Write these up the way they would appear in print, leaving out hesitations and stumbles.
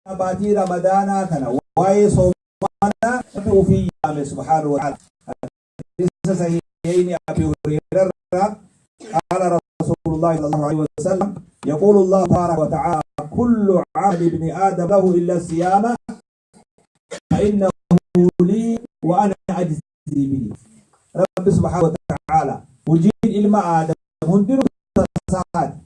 Baatii Ramadaanaa kana waa'ee soomanaa Rabbi ufii yaame subhaanahu wa ta'ala. Hadiisa sahiihayni Abi Hurayra irraa qaala Rasuulullaahi sallallahu alaihi wasallam yaquulu Allahu tabaaraka wa ta'ala kullu camali ibni aadam lahu illa siyaama fa innahu lii wa ana ajzii bihi. Rabbi subhaanahu wa ta'ala hojiin ilma aadam hundinuu tasaati.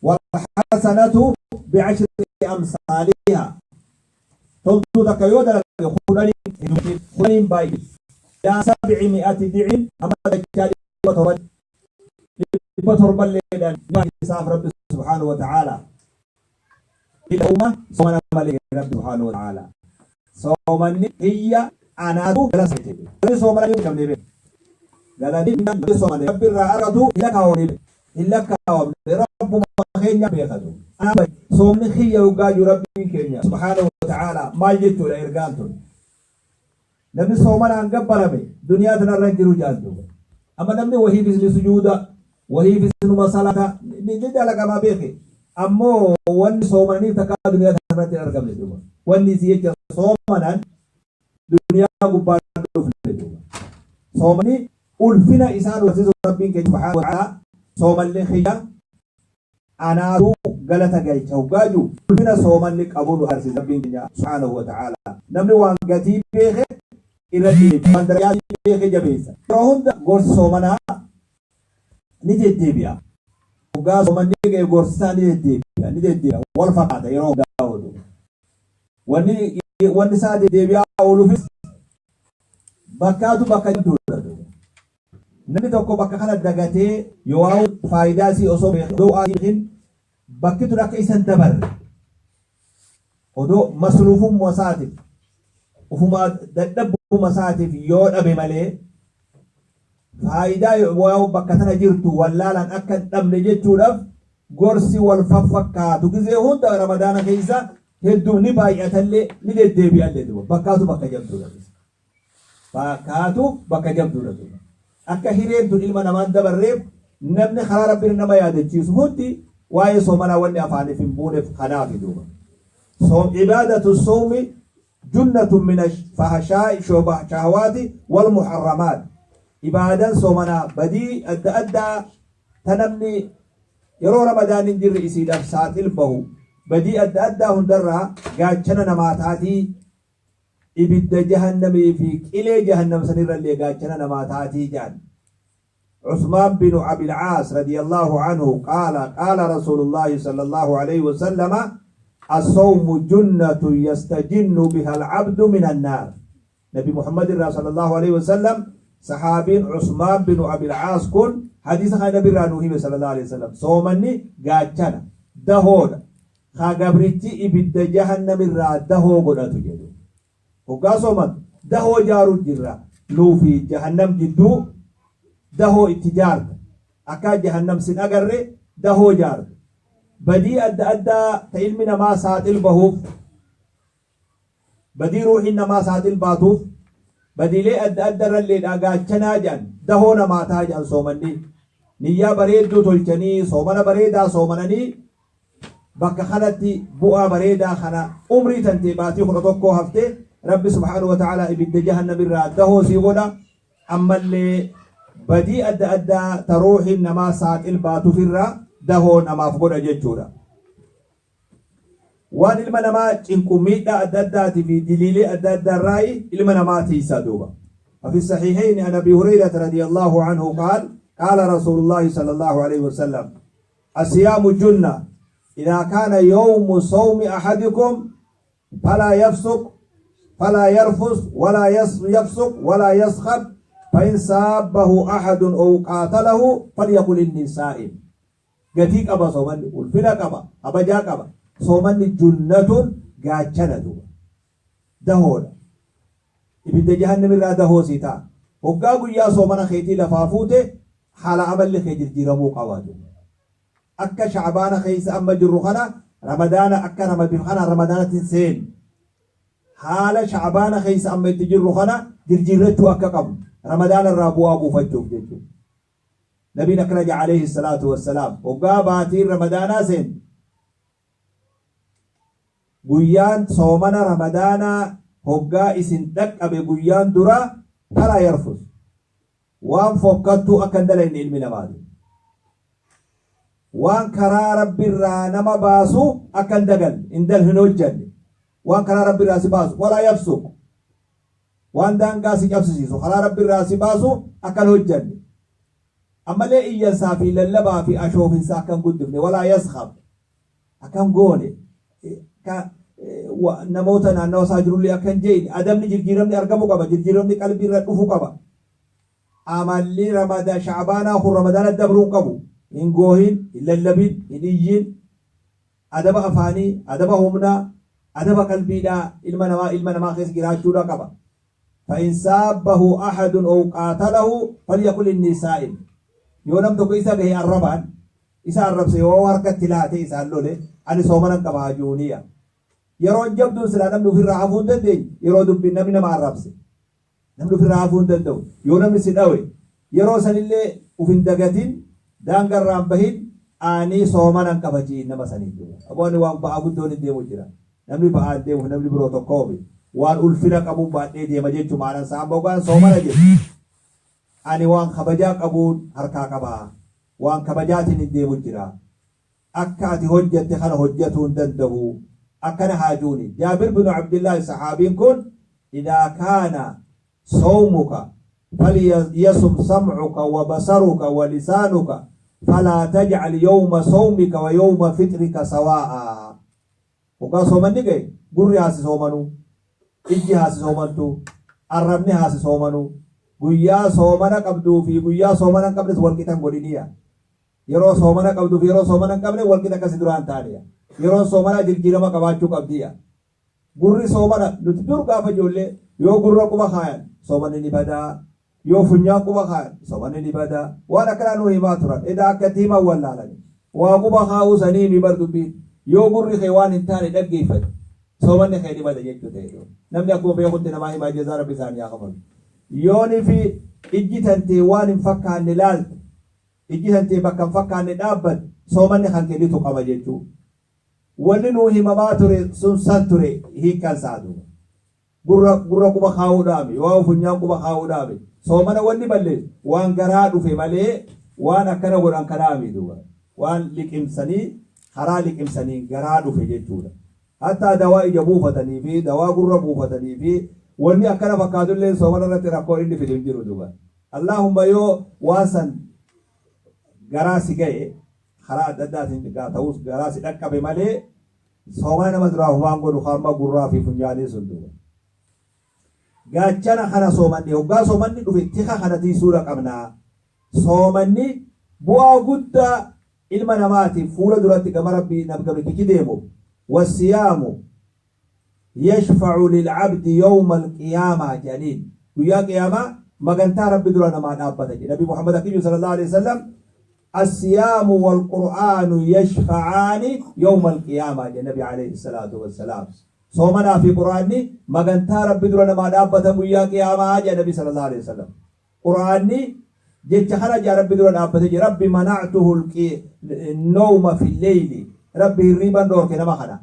Walhasanatu bi'ashri amsaalihaa toltuu takka yoo dalage kudhaniin baay'ise ilaa sab'i mi'ati di'in hamma dachaa 700 illeedhaan ni baay'isaaf Rabbi subhaanahu wa ta'aala. Illa soomana malee Rabbi subhaanahu wa ta'aala. Soomanni kiyya anaatu galata isaa jedhe. Galanni soomana hin qabne beeka. Galanni soomane Rabbi irraa argatu hin lakkaawamne hin lakkaawamne Rabbuma keenya beekatu. Soomni kiyya yoggaa jiru Rabbiin keenya subhaanahu wa ta'aala maal jechuudha ergaan tun. Namni soomanaan gabbarame duniyaa tanarra hin jiru jedhan duuba. Amma namni wahiifis ni sujuuda, wahiifis numa salaata, ni dalagama beeke. Ammoo wanni soomananiif takkaa duniyaa tanarratti hin argamne duuba. Wanni isii jecha soomanan duniyaa gubbaa dhufne duuba. Soomanni ulfina isaan barsiisu Rabbiin keenya subhaanahu wa ta'ala soomallee kiyya anaatu galata galcha hoggaa jiru ulfina soomanni qabu nu agarsiisa Rabbiin keenya subhaanahu wa ta'ala. Namni waan gatii beeke irratti deebi'a. Waan darajaa beeke jabeessa. Yeroo hunda gorsi soomanaa ni deddeebi'a. Hoggaa soomanni ga'e gorsi isaa ni deddeebi'a. Ni deddeebi'a. Wal fakkaata yeroo hundaa oolu. Wanni wanni isaa deddeebi'aa ooluufis bakkaatu bakka jabduudha. Namni tokko bakka kana dagatee yoo faayidaa isii osoo beekin odoo bu'aa isii beekin bakki tun akka isa hin dabarre odoo masruufummaa isaatiif ufumaa dadhabbuma isaatiif yoo dhabe malee faayidaa yoo bakka tana jirtu wallaalaan akka hin dhabne jechuudhaaf gorsi wal faffakkaatu gizee hunda Ramadaana keessa hedduu ni baay'atallee ni deddeebi'allee duuba bakkaatu bakka jabduudha. Bakkaatu bakka jabduudha duuba. Akka hireen tun ilma namaan dabarreef namni karaa Rabbiin nama yaadachiisu hundi waa'ee soomanaa wanni afaaniif hin buuneef kanaafi duuba. Soom ibaadatu soomi junnatun min fahashaa'i shahawaati wal muharramaat. Ibaadan soomanaa badii adda addaa ta namni yeroo Ramadaan hin jirre isiidhaaf saaxil bahu badii adda addaa hundarraa gaachana namaa taatii ibidda jahannamii fi qilee jahannam sanirrallee gaachana namaa taatii jedhan. Usmaan binu Abil Caas radiyallahu anhu qaala qaala Rasuulullaahi sallallahu alayhi wasallama as-sawmu junnatun yastajinnu biha al-abdu min an-naar. Nabi Muhammad irraa sallallahu alayhi wasallam sahaabiin Usmaan binu Abil Caas kun hadiisa kana nabi irraa nuu hime sallallahu alayhi wasallam. Soomanni gaachana, dahoodha. Ka gabrichi ibidda jahannam irraa dahoo godhatu jedhu. Hoggaa sooman dahoo jaaruu jirra. Nuu fi jahannam jidduu dahoo itti jaarta. Akkaa jahannam sin agarre dahoo jaarta. Badii adda addaa ta ilmi namaa saaxil bahuuf, badii ruuhiin namaa saaxil baatuuf, badiilee adda adda irralleedhaa gaachanaa jedhan dahoo namaa taha jedhan soomanni. Niyyaa bareedduu tolchanii soomana bareedaa soomananii Bakka kanatti bu'aa bareedaa kana umrii tantee baatii 11 hafte Rabbi subhaanahu wa ta'aalaa ibidda jahannam irraa dahoo sii godha. Ammallee badii adda addaa ta ruuhiin namaa saaxil baatufirraa dahoo namaaf godha jechuudha. Waan ilma namaa cinqu miidhaa adda addaatii fi diliilee adda addaa irraayi ilma namaa tiiysa duuba. ففي الصحيحين عن أبي هريرة رضي الله عنه قال قال رسول الله صلى الله عليه وسلم الصيام جنة إذا كان يوم صوم أحدكم فلا يفسق فلا يرفث ولا يفسق ولا يسخب فإن سابه أحد أو قاتله فليقل إني صائم gatii qaba soomanni ulfina qaba kabajaa qaba soomanni junnatun gaachana duuba dahoodha ibidda jahannam irraa dahoo sii ta'a hoggaa guyyaa soomana keetii lafaa fuute haala amalli kee jirjiiramuu qaba duuba akka sha'baana keessa amma jirru kana ramadaana akka bifa kanaan ramadaanatti hin seenu haala sha'baana keessa amma itti jirru kana jirjiirrachuu akka qabnu ramadaana irraa bu'aa buufachuuf jechuudha. Nabiin akkana jedha alayhi salaatu wassalaam hoggaa baatiin ramadaanaa seentu. Guyyaan soomana Ramadaanaa hoggaa isin dhaqqabe guyyaan duraa, falaa yarfus, waan fokkattuu akka hin dalayne ilmi namaati. Waan karaa Rabbirraa nama baasu akka hin dagalle, hin dal hin hojjanne. Waan karaa Rabbirraa si baasu, walaa yafsuq. Waan daangaa si cabsisiisu, karaa Rabbirraa si baasu akka hin hojjanne. Ammallee iyyansaa fi lallabaa fi ashoofinsa akka hin guddifne, walaa yaskhab. Akka hin goone, ka namoota naannawa isaa jirullee akka hin jeeyne, adabni jirjiiramni argamu qaba, jirjiiramni qalbii irra dhufu qaba. Amalli Ramada Sha'baanaa kun Ramadaana dabruu hin qabu. Hin goohin, hin lallabin, hin iyyin. Adaba afaanii, adaba humnaa, adaba qalbiidhaa ilma namaa ilma namaa keessa jiraachuudha qaba. Fa'in saabbahu ahadun ow qaatalahu falyaqul innii saa'im. Yoo nam tokko isa gahe arrabaan, isa arrabse yoo harka itti laate isaan lole, ani soomanan qaba haa ju'uuniya. Yeroon jabduun silaa namni ofirraa hafuu hin dandeenye yeroo dubbiin namni nama arrabse. Namni ofirraa hafuu hin danda'u. Yoo namni si dhawe, yeroo sanillee uf hin dagatin, daanga irraa hin bahin, ani soomanan qaba ji'iin nama saniin duuba. Aboo ani waan ba'aa guddoon hin deemu jira. Namni ba'aan deemuuf namni biroo tokkoo miti. Waan ulfina qabuun baadhee deema jechu ma'anan isaa. Amma hoggaan soomana jedhu, ani waan kabajaa qabuun harkaa qaba. Waan kabajaatiin hin deemu jira. Akka ati hojjatte kana hojjatuu hin dandahu. Akkana haa ju'uni. Jaabir binu Abdillaahi sahaabiin kun, Idaa kaana sawmuka falyasum sam'uka wa basaruka wa lisaanuka falaa taj'al yawma sawmika wa yawma fitrika sawaa'a. Hoggaa soomanni gahe gurri haa si soomanuu, ijji haa si soomantuu, arrabni haa si soomanuu. Guyyaa soomana qabduu fi guyyaa soomana hin qabnes wal qixa hin godhiniya. Yeroo soomana qabduu fi yeroo soomana hin qabne wal qixa akka si duraa hin taaneya. Yeroon soomanaa jirjiirama qabaachuu qabdiya. Gurri soomana nuti dur gaafa ijoollee yoo gurra quba kaayan soomanni ni badaa, yoo funyaan quba kaayan soomanni ni badaa. Waan akkanaa nuu himaa turan. Edaa akka itti himan wallaalani. Waa quba kaa'uu saniimi bar dubbiin. Yoo gurri kee waan hin taane dhaggeeffate soomanni kee ni bada jechuu ta'e duuba. Namni akkuma beekutti namaa himaa, jazaa Rabbi isaanii haa kafalu. Yooni fi ijji tantee waan hin fakkaanne laalte, ijji tantee bakka hin fakkaanne dhaabbatte, soomanni kan kee ni tuqama jechuu. Wanni nuu himamaa ture sun san ture hiikkaan isaa duuba. Gurra gurra quba kaa'uudhaami, waa funyaan quba kaa'uudhaami. Soomana wanni balleessu waan garaa dhufe malee waan akkana godhan kanaami duuba. Waan liqimsanii karaa liqimsaniin garaa dhufe jechuudha. Hattaa dawaa ija buufatanii fi dawaa gurra buufatanii fi wanni akkana fakkaatullee soomana irratti rakkoon inni fidu hin jiru duuba. Allaahumma yoo waan san garaa si ga'e karaa adda addaatiin gaa ta'us garaa si dhaqqabe malee soomana nama duraa humaan godhu harma gurraa fi funyaanii sun duuba. Gaachana kana soomanni hoggaa soomanni dhufe tika kana tiisuudha qabna. Soomanni bu'aa guddaa ilma namaatiif fuula duratti gama Rabbii gabritichi deemu, wassiyaamu yashfa'u lil'abdi yawma alqiyaamaa jedhaniin, guyyaa qiyaamaa magantaa Rabbi dura namaa dhaabbata jedhe. Nabi Muhammad akki jedhu sallallahu alaihi wasallam, assiyaamu walqur'aanu yashfa'aani yawma alqiyaamaa jedhe Nabi alayhi salaatu wassalaam. Soomanaa fi Qur'aanni magantaa Rabbi dura namaa dhaabbatan guyyaa qiyaamaa jedhe Nabi sallallahu alaihi wasallam. Qur'aanni jecha kana ja'a Rabbi dura dhaabbate jedhe, Rabbi mana'tuhu nawma fi leyli, Rabbi hirriiban dhoorke nama kana.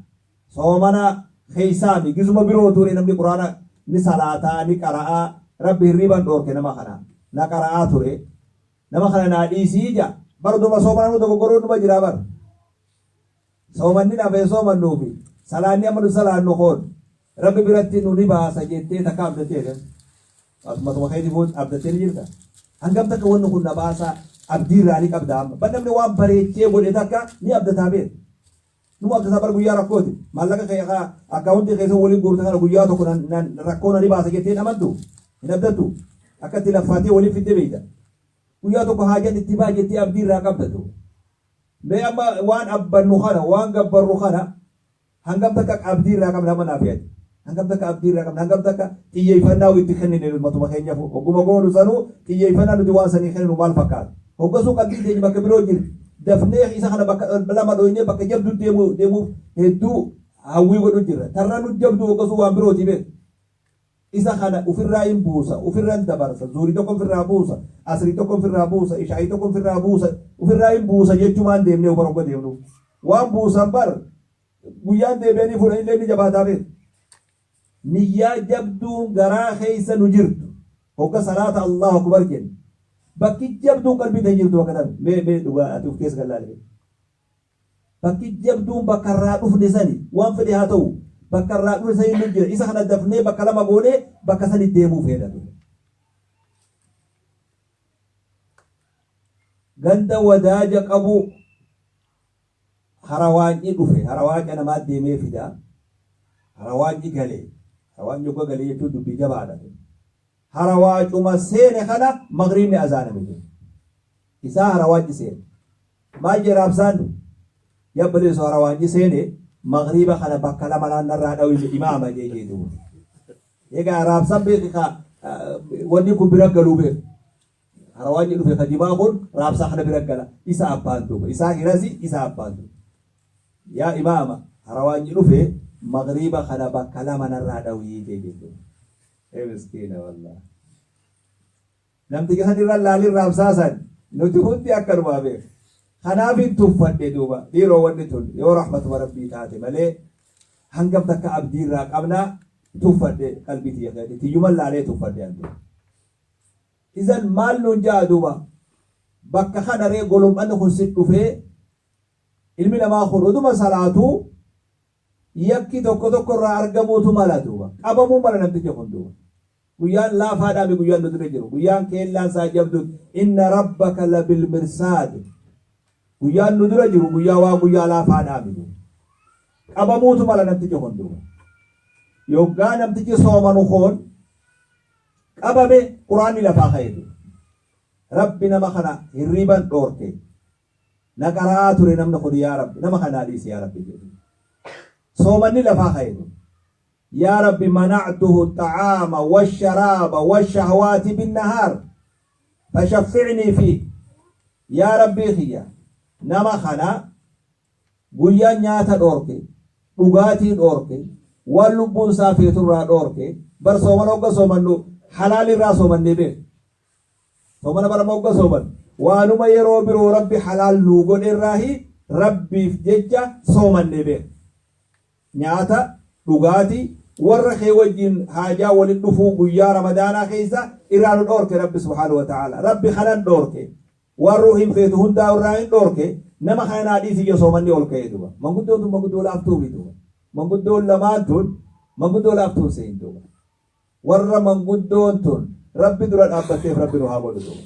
Soomana keeysaami gizuma biroo ture namni Qur'aana ni salaataa ni qara'aa, Rabbi hirriiban dhoorke nama kana na qara'aa ture, nama kana naa dhiisii ja'a. Bar duma soomana nu dogoggoruun numa jiraa bar. Soomanni nafee soomannuufi salaanni amma nu salaannu kun Rabbi biratti nu ni baasa jettee takka abdattee jedhan. Matuma keetiifuu abdattee ni jirta. Hangam takka wanni kun na baasa abdii irraa ni qabda amma. Bar namni waan bareechee godhe takka ni abdataa beeka. Numa abdataa bar guyyaa rakkooti. Maallaqa kee akkaawuntii keessa waliin guurte kana guyyaa tokko rakkoo na ni baasa jettee hin amantu. Hin abdattu. Akka itti laffaatee waliin fidde beekta. Guyyaa tokko haajan itti ba'a jettee abdii irraa qabda duuba. Mee amma waan abbannu kana, waan gabbarru kana hangam takka abdii irraa qabna amma naaf yaadi. Hangam takka abdii irraa qabna, hangam takka xiyyeeffannaa itti kennine matuma keenyafu. Hogguma goonu sanuu xiyyeeffannaa nuti waan sanii kenninu maal fakkaata? Hoggasuu qalbiin teenya bakka biroo jirti. Dafnee isa kana bakka lama dhoynee bakka jabdu deemuuf hedduu hawwii godhu jirra. Tarra nu jabdu hoggasuu waan birooti beeku. Isa kana ufirraa hin buusa, ufirra hin dabarsa, zuhrii tokko ufirraa buusa, asrii tokko ufirraa buusa, ishaa'ii tokko ufirraa buusa, ufirraa hin buusa jechumaan deemnee bar hogga deemnu. Waan buusan bar Guyyaan deebi'anii fuudhanillee ni jabaataa beeku. Niyyaa jabduun garaa keessa nu jirtu. Hogga salaata Allahu akbar jennu. Bakki jabduun qalbii ta'e jirtu bakka tami. Mee mee dhugaa ati of keessa kan laale. Bakki jabduun bakka irraa dhufne sani waan fedhe haa ta'u bakka irraa dhufne sani nu jira. Isa kana dafnee bakka lama goonee bakka sani deemuu feena. Ganda wadaaja qabu harawaanyi dhufe harawaaca namaa deemee fida. Harawaanyi galee. Harawaanyi hogga galee jechuun dubbii jabaadha. Harawaacuma seene kana magriibni azaaname jedhe. Isaa harawaanyi seene. Maal jedhe raabsaan? Yabbaleessu harawaanyi seene magriiba kana bakka lama naannarraa dhawi imaama jee jee duuba. Egaa raabsaan beeki ka wanni kun bira galuu beeku. Harawaanyi dhufe ka jimaa kun raabsaa kana bira gala. Isa abbaan duuba. Isaa hirasi isa abbaan duuba. Yaa imaama harawaanyi dhufe magriiba kana bakka lama narraa dhawii jee jee duuba. Ee miskiina wallah. Namticha san irra laalin raabsaa san nuti hundi akkanumaa beeku. Kanaaf hin tuffadhe duuba dhiiroo wanni tun yoo rahmatuma rabbii taate malee hangam takka abdii irraa qabnaa tuffadhe qalbii tiyya keessatti tiyyuman laalee tuffadhe an duuba. Izan maal nuun ja'a duuba bakka kana ree golom'anni kun si dhufee ilmi namaa kun oduma salaatuu yakki tokko tokko irraa argamuutu mala duuba. Qabamuu mala namtichi kun duuba. Guyyaan laafaadhaami guyyaan nu dura jiru. Guyyaan keellaan isaa jabduun inna rabbaka labil mirsaad. Guyyaan nu dura jiru guyyaa waan guyyaa laafaadhaami duuba. Qabamuutu mala namtichi kun duuba. Yoggaa namtichi soomanu kun qabame quraanni lafaa ka'e duuba. Rabbi nama kana hirriiban dhoorke. Na qara'aa ture namni kun yaa Rabbi nama kanaa dhiisi yaa Rabbi jedhu. Soomanni lafaa ka'e duuba. Yaa Rabbi mana'tuhu xa'aama washaraaba washahawaati binnahaar fashaffi'nii fi yaa Rabbii kiyya nama kana guyyaa nyaata dhoorke dhugaatii dhoorke waan lubbuun isaa feeturraa dhoorke bar soomana hogga soomannu halaalirraa soomannee beeku. Soomana bara mogga sooman waanuma yeroo biroo Rabbi halaal nuu godherraahi Rabbiif jecha soomannee beeku. Nyaata, dhugaatii, warra kee wajjin haajaa walitti dhufuu guyyaa Ramadaanaa keessa irraa nu dhoorke Rabbi subhaanahu wa ta'ala. Rabbi kanan dhoorke. Waan ruuhiin feetu hundaa irraa hin dhoorke. Nama kana naa dhiisi ija soomanni ol ka'ee duuba. Manguddoon tun manguddoo laaftuu miti duuba. Manguddoon lamaan tun manguddoo laaftuun seen duuba. Warra manguddoon tun Rabbi dura dhaabbatteef Rabbi nu haa godhu duuba.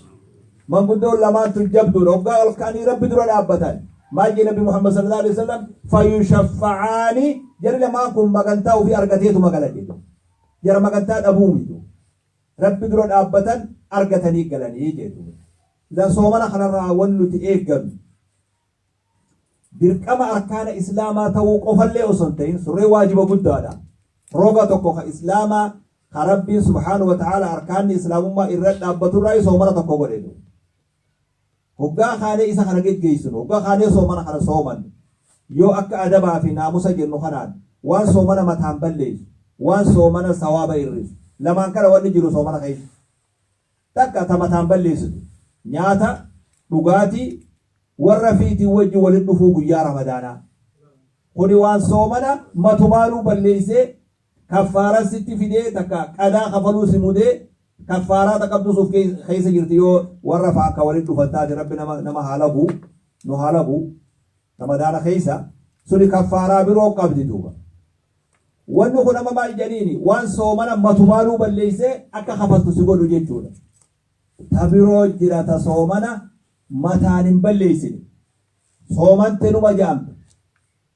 Manguddoon lamaan tun jabduudha. Hoggaa ol ka'anii Rabbi dura dhaabbatan. Maal jee Nabi Muhammad sallallahu alaihi wasallam fayushaffacaani jarri lamaan kun magantaa ofii argateetu magala jedhu. Jara magantaa dhabuu miti. Rabbi dura dhaabbatan argatanii galanii jedhu. Idan soomana kanarraa wan nuti eeggannu dirqama arkaana islaamaa ta'uu qofallee osoo hin ta'in surree waajiba guddaadha. Roga tokko ka islaamaa ka Rabbiin subhaanahu wa ta'ala arkaanni islaamummaa irra dhaabbaturraa soomana tokko godhe. Hoggaa kaanee isa kana geggeessinu, hoggaa kaanee soomana kana soomannu, yoo akka adabaa fi naamusa jennu kanaan waan soomana mataan balleessu, waan soomana sawaaba irrisu, lamaan kana wanni jiru soomana keessa. Takka ta mataan balleessitu nyaata, dhugaatii, warra fiitiin wajji walitti dhufuu guyyaa Ramadaanaa. Kuni waan soomana matumaanuu balleessee kaffaaraa sitti fidee takka qadaa kafaluu si mudee kaffaaraa ta qabdu suuf keessa jirti yoo warra fa'aa akka walitti dhufan taate Rabbi nama haa lagu nu haa lagu Ramadaana keessa suni kaffaaraa biroo qabdi duuba. Wanni kun amma maal jedhaniini waan soomana matumaanuu balleessee akka kafaltu si godhu jechuudha. Ta biroo jira ta soomana mataan hin balleessine. Soomante numa jaamte.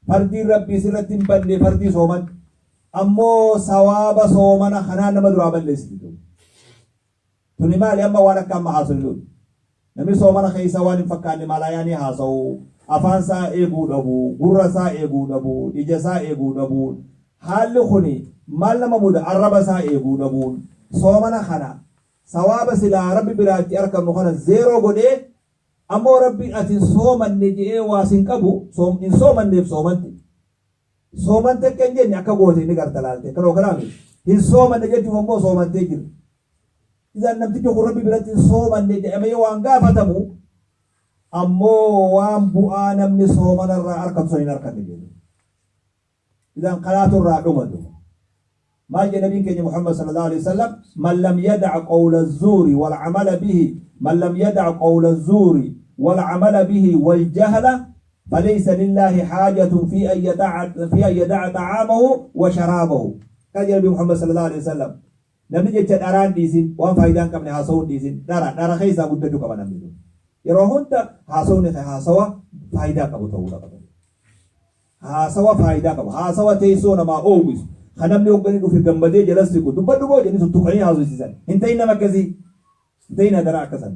Fardiin Rabbii sirratti hin banne fardii soomante. Ammoo sawaaba soomana kanaan nama duraa balleessiti. Tuni maali amma waan akka amma haasofnu. Namni soomana keessa waan hin fakkaanne malaayaanii haasa'u, afaan isaa eeguu dhabu, gurra isaa eeguu dhabu, ija isaa eeguu dhabu. Haalli kuni maal nama muda arraba isaa eeguu dhabuun soomana kana sawaaba silaa Rabbi biraatti argannu kana zeeroo godhee ammoo Rabbiin ati hin soomanne je'ee waa sin qabu hin soomanneef soomante. Soomante akka hin jenne akka goote inni garta laalte kan kanaa miti. Hin soomanne jechuuf ammoo soomantee jirti. Isaan namtichi kun Rabbi biratti hin soomanne jedhamee waan gaafatamu ammoo waan bu'aa namni soomanarraa argatu san hin arganne jedhu. Idan kanaatu irraa dhumatu. Maal jedhe nabiin keenya Muhammad sallallahu alaihi wasallam? Man lam yada'a qawla zuuri wal amala bihi, man lam yada'a qawla zuuri wal amala bihi wal jahla falaysa lillahi haajatun fi an yada'a ta'amahu wa sharaabahu. Kan jedhe nabi Muhammad sallallahu alaihi wasallam, namni jecha dharaan dhiisin, waan faayidaa hin qabne haasa'uun dhiisin, dhara dhara keessaa guddachuu qaba. Namni sun yeroo hunda haasawni haasawa faayidaa qabu ta'uu qaba. Haasawa faayidaa qaba, haasawa teessoo namaa oowwisu, kan namni hogganii dhufe gammadee jala siqu, dubbadhu boo jedhanii tuttuqanii haasofsiisan hin ta'in. Nama akkasii hin ta'in, hadaraa. Akkasan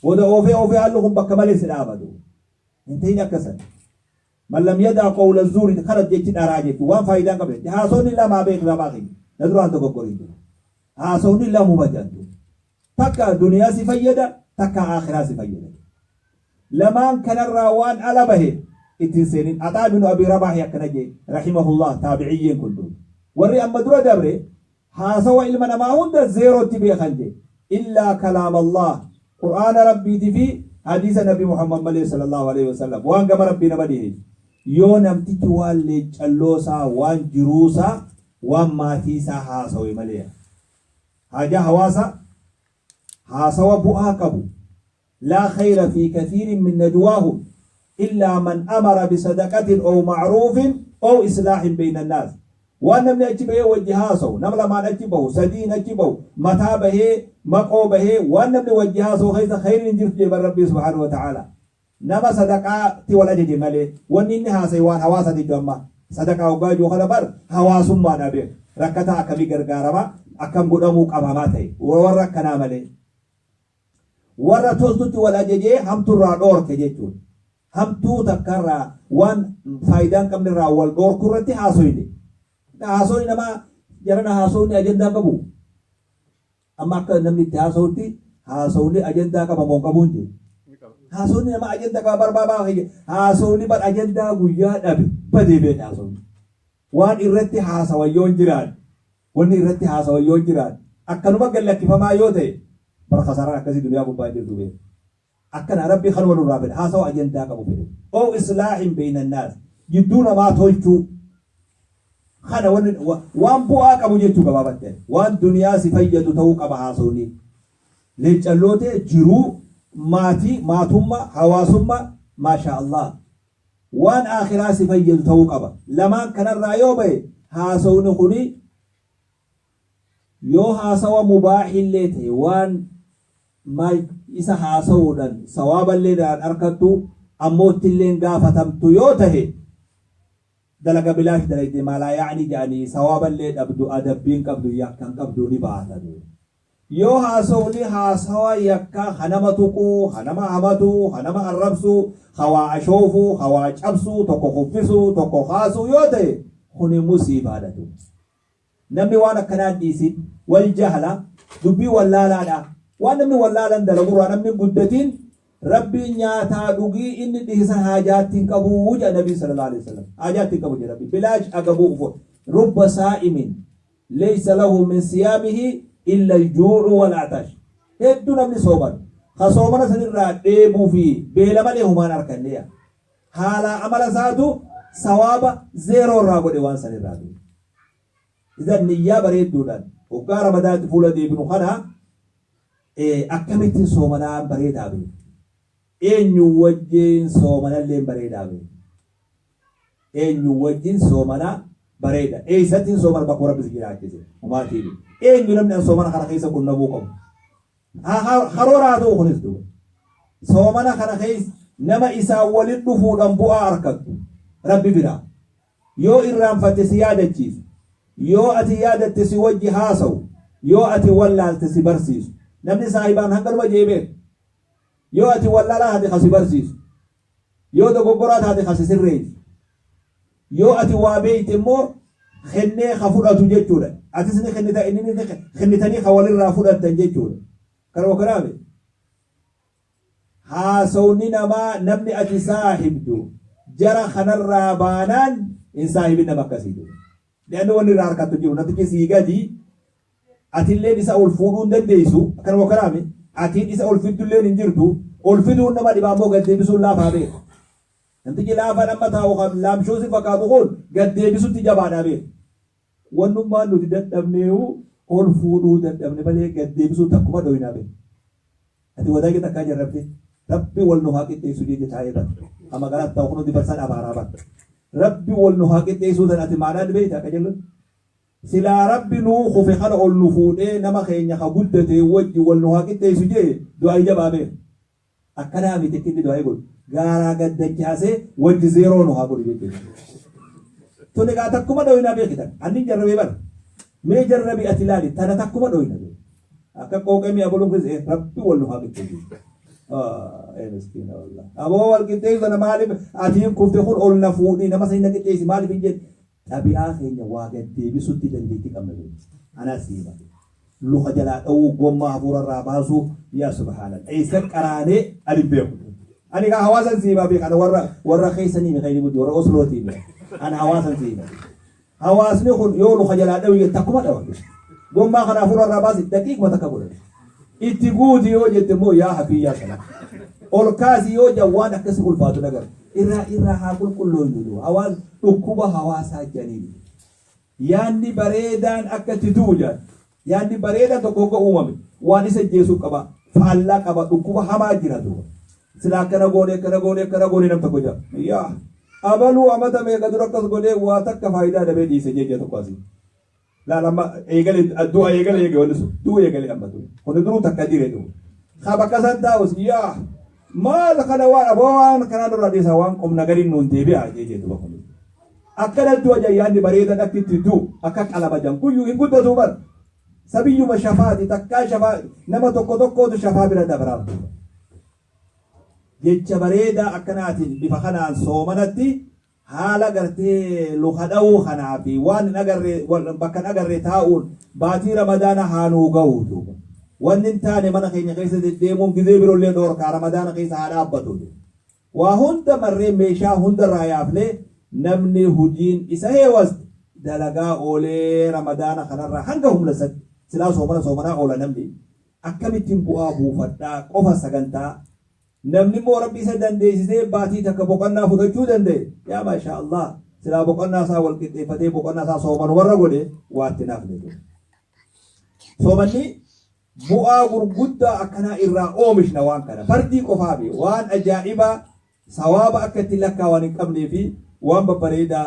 booda oofee oofee haalli kun bakka malee si dhaabatu hin ta'in akkasan. Man lam yadaa qawla zuuri, kana jechi dharaa jechuun waan faayidaa hin qabne. Haasawni lamaa beeku lamaa kiyya na duraan dogoggorii jiru. Haasawni lamuma jedhu, takka duniyaa si fayyada, takka akhiraa si fayyada. Lamaan kanarraa waan ala bahe ittiin seenin. Axaa binu Abi Rabaahi akkana jee rahimahullah, taabiciyyeen kun duuba warri amma dura dabre haasawa ilma namaa hunda zeerootti beekan jee, illaa kalaam Allah, Qur'aana Rabbiitii fi hadiisa Nabi Muhammad malee sallallahu alaihi wasallam, waan gama Rabbii nama dhiheessu. Yoo namtichi waan leeccalloosaa, waan jiruusaa, waan maatiisaa haasawe malee, haajaa hawaasa haasawa bu'aa qabu. Laa khayra fi kathiirin min najwaahum illaa man amara bisadaqatin aw ma'ruufin aw islaahin bayna annaas. Waan namni achi bahee wajji haasawu, nama lamaan achi bahu, sadiin achi bahu, mataa bahee, maqoo bahee, waan namni wajji haasawu keessa khayriin hin jirtu jedhe Rabbii subhaanahu wa ta'ala, nama sadaqaatti wal ajaje malee. Wanni inni haasaye waan hawaasa jechuun amma sadaqaa hoggaa jiru kana bar hawaasummaadha beeku, rakkataa akkamii gargaarama, akkam godhamuu qabamaa ta'e, warra akkanaa malee, warra toltutti wal ajajee hamturraa dhoorke jechuudha. Hamtuu takkarraa, waan faayidaa hin qabnerraa wal dhoorku irratti haasoyne. Haasawni namaa jarana haasawni ajandaa qabu. Amma akka namni itti haasawutti haasawni ajandaa qaba moo hin qabu hin jiru. Haasawni nama ajandaa qaba barbaabaa kiyya. Haasawni bar ajandaa guyyaa dhabe badee beeka haasawni. Waan irratti haasawan yoo hin jiraan, wanni irratti haasawan yoo hin jiraan, akkanuma gallakkifamaa yoo ta'e, bara kasaaraan akkasii duniyaa gubbaa jirtu beeka. Akkana Rabbi kanuma nurraa fedha, haasawa ajandaa qabu fedhe. Aw islaahin bayna annaas, jidduu namaa tolchuu kana, wanni waan bu'aa qabu jechuu gabaabatte, waan duniyaa si fayyadu ta'uu qaba haasawni. Leeccallootee jiruu maatii, maatummaa, hawaasummaa, maasha Allah, waan akhiraa si fayyadu ta'uu qaba. Lamaan kanarraa yoo bahe haasawni kuni, yoo haasawa mubaahillee ta'e, waan maal isa haasawuudhaan sawaaballee dhaan arkattu, ammoo ittilleen gaafatamtu yoo tahe, dalaga bilaash dalagde, maalaa yaa'ni jedhanii, sawaaballee dhabdu, adabbiin qabdu, yakkan qabdu ni baata. Yoo haasawni haasawa yakka hanama tuquu, hanama hamatuu, hanama arrabsuu, hawaa ashoofuu, hawaa cabsuu, tokko kuffisuu, tokko kaasuu yoo ta'e, kuni musiibaadha. Namni waan akkanaa dhiisin, wal jahla, dubbii wallaalaadha. Waan namni wallaalan dalagurraa namni guddatiin, Rabbiin nyaataa dhugii inni dhiisan haajaatti hin qabu jedha Nabii sallallahu alaihi wasallam. Haajaatti hin qabu jedha Rabbi. Bilaash agabuu ufo. Rubba saa'imin laysa lahu min siyaamihi illa al-juu'u wal atash. Hedduu namni sooman. Ka soomana sanirraa dheebuu fi beela malee humaan arkanne. Haala amala isaatu sawaaba zeeroo irraa godhe waan sanirraa. Idan niyyaa bareedduudhaan waggaa Ramadaatti fuula deebinu kana akkamittiin soomanaan bareedaa beeku. Eenyu wajjin soomanallee bareedaa beeku. Eenyu wajjin soomanaa bareeda? Eessattiin soomana? Bakka Rabbi si jiraachise. Humaatiin eenyu namni an soomana kana keessa qunnamuu qabu? Karoora haa ta'u kunis duuba. Soomana kana keessa nama isaan waliin dhufuudhaan bu'aa argattu Rabbi biraa. Yoo irraanfatte si yaadachiisu. Yoo ati yaadatte si wajji haasawu. Yoo ati wallaalte si barsiisu. Namni saahibaan hanganuma jee beeku. Yoo ati wallaalaa taate ka si barsiisu. Yoo dogoggoraa taate ka si sirreessu. Yoo ati waa beeyte immoo kennee ka fudhatu jechuudha. Atis ni kennita, inni ni kennitanii ka walirraa fudhattan jechuudha. Kanuma kanaaf haasawni namaa, namni ati saahibdu jara kanarraa baanaan hin saahibin nama akkasii jiru. Lianni wanni irraa harkattu jiru, namtichi sii gadi, atilleen isa ol fuudhuu hin dandeessu. Akkanuma kanaami atiin isa ol fiddulleen hin jirtu. Ol fiduun nama dhibaa immoo gad deebisuun laafaa beeku. Namtichi laafaan amma taa'u kan laamshoo si fakkaatu kun gad deebisutti jabaadha beeku. Wannummaan nuti dadhabneehu ol fuudhuu dadhabne malee gad deebisuu takkuma dhoyinaa beeku. Ati wadaage takkaa jarrabde Rabbi wal nu haa qixxeessu jecha taa'ee bara. Amma gara ta'u kun dibarsan abaaraa bara. Rabbi wal nu haa qixxeessuu tan ati maanaan beekta akka jennu. Silaa Rabbi nuu kufe kana ol nu fuudhee nama keenya ka guddate wajji wal nu haa qixxeessu jee du'aa jabaa beeku. Akkanaa miti inni du'aa godhu. Gaaraa gad dachaasee wajji zeeroo nu haa godhu jechuudha. Tun egaa takkuma dhoyinaa beekitan. Anni jarrabee bara. Mee jarrabii ati ilaali tana takkuma dhoyina beeku. Akka qooqee mi'a boluun keessa Rabbi wal nu haa qixxeessu. Miskiina wallah. Aboo wal qixxeessu sana maaliif atiin kufte kun ol na fuudhii nama sana qixxeessi maaliif hin jedhe. Xabi'aa keenya waa gad deebisutti dandeettii qabna beeku. Anas hima. Luka jalaa dha'uu gommaa hafuurarraa baasuu yaa subhaanallah. Eessa qaraanee ani beeku. Ani kaa hawaasan siimaa beeka ana warra keessanii mi kan inni warra Oslootii mi. Ana hawaasan siima. Hawaasni kun yoo luka jalaa dha'u takkuma dhawa. Gommaa kana hafuurarraa baasi daqiiquma takka godhate. Itti guuti yoo jette immoo yaa hafii yaa sana. Ol kaasi yoo jaan waan akkasii ulfaatu dhagar. Irraa haa qulqullooynu hawaas dhukkuba hawaasaa jedhanii. Yaanni bareedaan akka itti du'u jedhan. Yaanni bareedaan tokko hogga uumame waan isa jeesuu qaba. Faallaa qaba dhukkuba hamaa jira duuba. Sila akkana goone akkana goone akkana goone nam tokko jira. Yaa abaluu amata meeqa dura akkas godhee waa takka faayidaa dhabee dhiise jecha tokko asii. Laal amma eegale du'a eegale eegale wanni sun du'u eegale amma du'u. Kun duruu takka dire du'u. Haa bakka san taa'us yaa maal kana waan aboo waan kanaan irraa dhiisa waan qomna gariin nuun deebi'a jee duba kun. Akkana du'a jayyaanni bareedan akka itti du'u akka qalama jan guyyuu hin guddatu bar. Sabiyyuma shafaati takkaa shafaa nama tokko tokkootu shafaa bira dabaraaf. Jecha bareedaa akkanaatiin bifa kanaan soomanatti haala gartee luka dha'uu kanaa fi waan hin agarre bakka hin agarre taa'uun baatii ramadaana haanuu ga'u duuba. Wanni hin taane mana keenya keessa deddeemuun gizee biroollee dhoorkaa ramadaana keessa haa dhaabbatu. Waa hunda marree meeshaa hundarraa yaafnee namni hojiin isa heewaste dalagaa oolee ramadaana kanarraa hanga humna isatti silaa soomana soomanaa oola namni akkamittiin bu'aa buufadhaa qofa sagantaa namni immoo rabbi isa dandeessisee baatii takka boqonnaa fudhachuu danda'e yaa maashaa Allah silaa boqonnaa isaa wal qixxeeffatee boqonnaa isaa sooman warra godhe waatti naafne. Soomanni bu'aa gurguddaa akkanaa irraa oomishna waan kana fardii qofaa fi waan ajaa'ibaa sawaaba akka itti lakkaa'an hin qabnee fi waan babbareedaa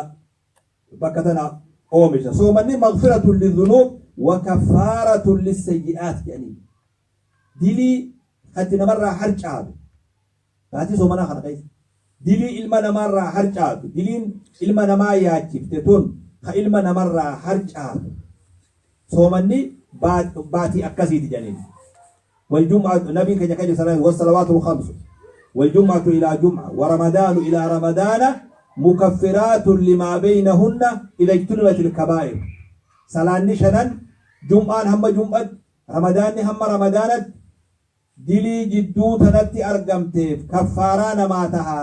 bakka tana oomisha. Soomanni maghfiratun lidhunuub wa kaffaaratun lissayyi'aat jedhanii. Dilii katti namarraa harcaatu. Baatii soomanaa kana keessa. Dilii ilma namarraa harcaatu. Diliin ilma namaa yaachifte tun ka ilma namarraa harcaatu. Soomanni baatii akkasiiti jedhanii. والجمعة نبي كان يكاد صلاة والصلوات الخمس والجمعة إلى جمعة ورمضان إلى رمضان مكفرات لما بينهن إذا اجتنبت الكبائر. صلاة نشنا جمعة هم جمعة رمضان هم رمضان دلي جدو تنتي أرقمتيف كفاران ماتها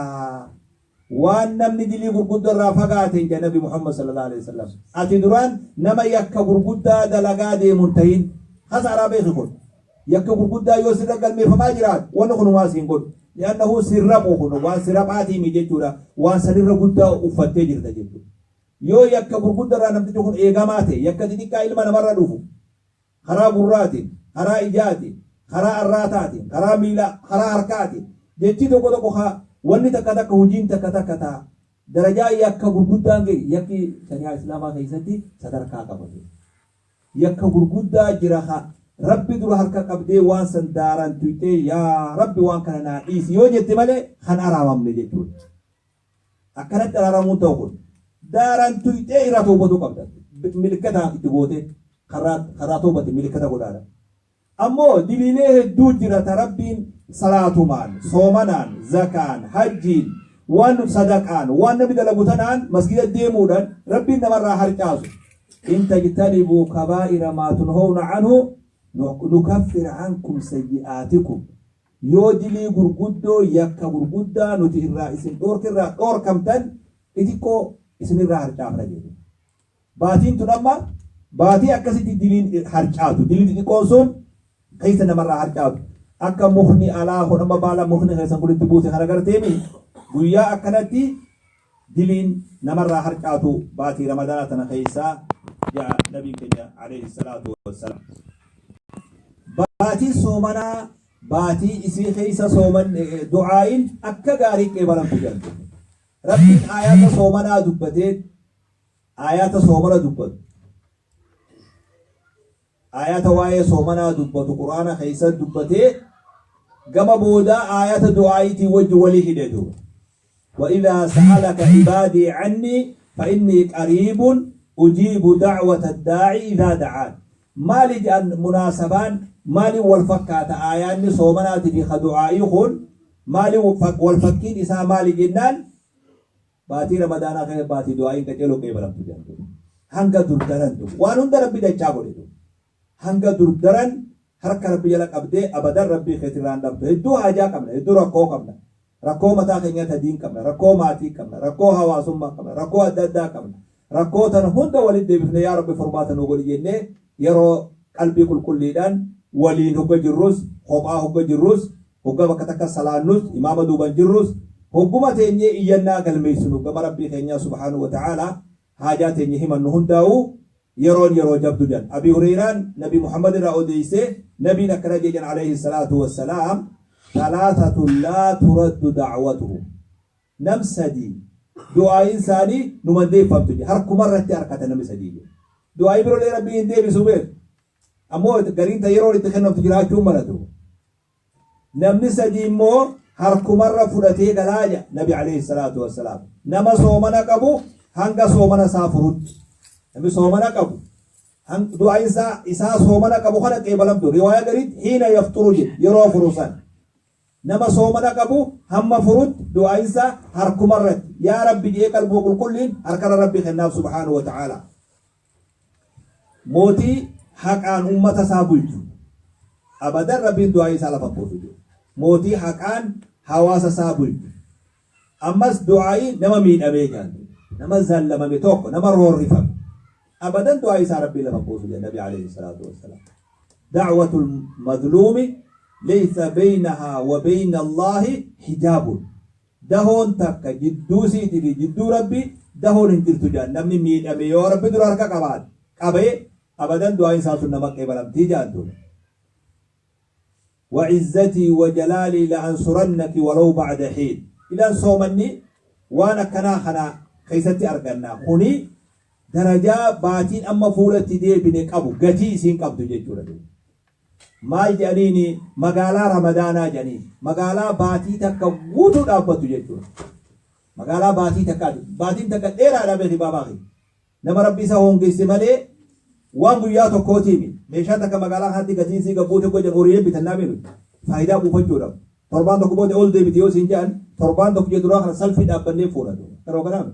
وان نمني دلي غرغد الرافقات النبي محمد صلى الله عليه وسلم. أتي دران نما يكا غرغد دلقا دي منتهين خسارة بيخي yakka gurguddaa yoo sirra galmeeffamaa jiraat wanni kun waan siin godhu li'annahu sirraqu kun waan sirraqaatii mi jechuudha waan sanirra guddaa uffattee jirta jechuudha yoo yakka gurguddaa namtichi kun eegamaa ta'e yakka xixiqqaa ilma namarra dhufu karaa gurraatiin karaa ijaatiin karaa arraataatiin karaa miilaa karaa harkaatiin jechi tokko tokko wanni takka takka hojiin takka takka ta'a darajaa yakka gurguddaan gahe yakki shari'aa islaamaa keessatti sadarkaa qaba yakka gurguddaa jira Rabbi dura harka qabdee waan san daaran tuytee yaa Rabbi waan kana naa dhiisi yoo jette malee kan araaramne jechuudha. Akkanatti araaramuun ta'u kun daaran tuytee irraa toobatu qabda. Milikkata itti gootee karaa toobate milikkata godhaadha. Ammoo diliilee hedduu jira ta Rabbiin salaatumaan, soomanaan, zakaan, hajjiin, waan sadaqaan, waan namni dalagu tanaan masgida deemuudhaan Rabbiin namarraa harcaasu. In tajtanibuu kabaa'ira maa tunhawna anhu nukaffir ankum sayyi'aatikum. Yoo dilii gurguddoo yakka gurguddaa nuti irraa isin dhoorkirraa dhoorkamtan xixiqqoo isinirraa harcaafna jedhu. Baatiin tun amma baatii akkasitti diliin harcaatu. Diliin xixiqqoon sun keessa namarraa harcaatu. Akka mukni alaa kun amma baala mukni keessan kun itti buuse kana garteemi Guyyaa akkanatti diliin namarraa harcaatu baatii Ramadaanaa tana keessaa ja'a nabiin keenya alayhi salaatu wassalaam. Baatiin soomanaa baatii isii keessa sooman du'aa'iin akka gaarii qeebalamtu jedhamtu. Rabbiin aayaata soomanaa dubbatee aayaata soomana dubbatu. Aayaata waa'ee soomanaa dubbatu Qur'aana keessa dubbatee gama boodaa aayaata du'aa'iitiin wajji walii hidhe duuba. وإذا سألك عبادي عني فإني قريب أجيب دعوة الداعي إذا دعان. Maali jedhan munaasabaan maali wal fakkaata aayaanni soomanaatii fi ka du'aa'ii kun maali wal fakkiin isaa maali jennaan baatii Ramadaanaa keessa baatii du'aa'iin qaceeloo qeebalamtu jedhan. Hanga dur daran waan hunda Rabbi dachaa godhe hanga dur daran harka Rabbi jala qabdee abadan Rabbii keetirraa hin dhabdu. Hedduu haajaa qabna, hedduu rakkoo qabna, rakkoo mataa keenyaa tadiin qabna, rakkoo maatii qabna, rakkoo hawaasummaa qabna, rakkoo adda addaa qabna. Rakkoo tana hunda walitti deebifne yaa Rabbi furmaata nu godhi jennee yeroo qalbii qulqulliidhaan waliin hogga jirrus, kophaa hogga jirrus, hogga bakka takka salaannus, imaama duuban jirrus, hogguma teenyee iyyannaa galmeessinu gama Rabbii keenyaa subhaanahu wa ta'aalaa haajaa teenya himannu hundaa'u yeroon yeroo jabdu jedhan. Abi Hureyraan Nabi Muhammad irraa odeeyse, Nabiin akkana jedhan alayhi salaatu wassalaam: talaatatun laa turaddu da'watuhum, nam sadii du'aayin isaanii numan deeffamtu jedhe, harkuma irratti harkata namni sadii jedhe. Du'aayii biroolee Rabbiin hin deebisu beeku, ammoo gariin ta yeroon itti kennamtu jiraachuu malatu. Namni sadii immoo harkumarra fudhatee galaa jedha Nabi alayhi salaatu wassalaam. Nama soomana qabu hanga soomana isaa furutti. Namni soomana qabu du'aa isaa soomana qabu kana qeebalamtu. Riwaaya gariitti hiina yafturu jedhe, yeroo furu san. Nama soomana qabu hamma furutti du'aa isaa harkumarratti yaa Rabbi jedhee qalbuma qulqulliin harkarra Rabbi kennaaf subhaanahu wa ta'ala. Mootii haqaan ummata isaa bulchu. Abadan Rabbiin du'aa isaa lafa buusu jiru. Mootii haqaan hawaasa isaa bulchu. Ammas du'aa'ii nama miidhamee jaallu. Nama zallamame tokko, nama roorrifame. Abadan du'aa isaa Rabbiin lafa buusu jedha Nabi alayhi salaatu wassalaam. Da'watul madluumi laysa baynahaa wa bayna Allaahi hijaabun. Dahoon takka jidduu isiitii fi jidduu Rabbii dahoon hin jirtu jedhan. Namni miidhame yoo Rabbi dura harka qabaate qabee abadan du'aa'iin isaa sun nama qeebalamtii jedhan duuba. Wa'izzatii wa jalaalii la'ansurannaki walaw ba'da hiin. Idan soomanni waan akkanaa kana keessatti arganna. Kuni darajaa baatiin amma fuulatti deebine qabu gatii isiin qabdu jechuudha. Maal jedhaniini magaalaa Ramadaanaa jedhaniin, magaalaa baatii takka guutuu dhaabbattu jechuudha. Magaalaa baatii takkaati. Baatiin takka dheeraadha beeki baabaa kee. Nama Rabbi isa hoongesse malee waan guyyaa tokkootiimi. Meeshaa takka magaalaa kanatti gatiin sii gabbuute gojan horii bitannaa beeku. Faayidaa buufachuudhaaf. Torbaan tokko booda ol deebite yoo siin jedhan torbaan tokko jedhu duraa kana salfii dhaabbannee fuuna. Yeroo kanaa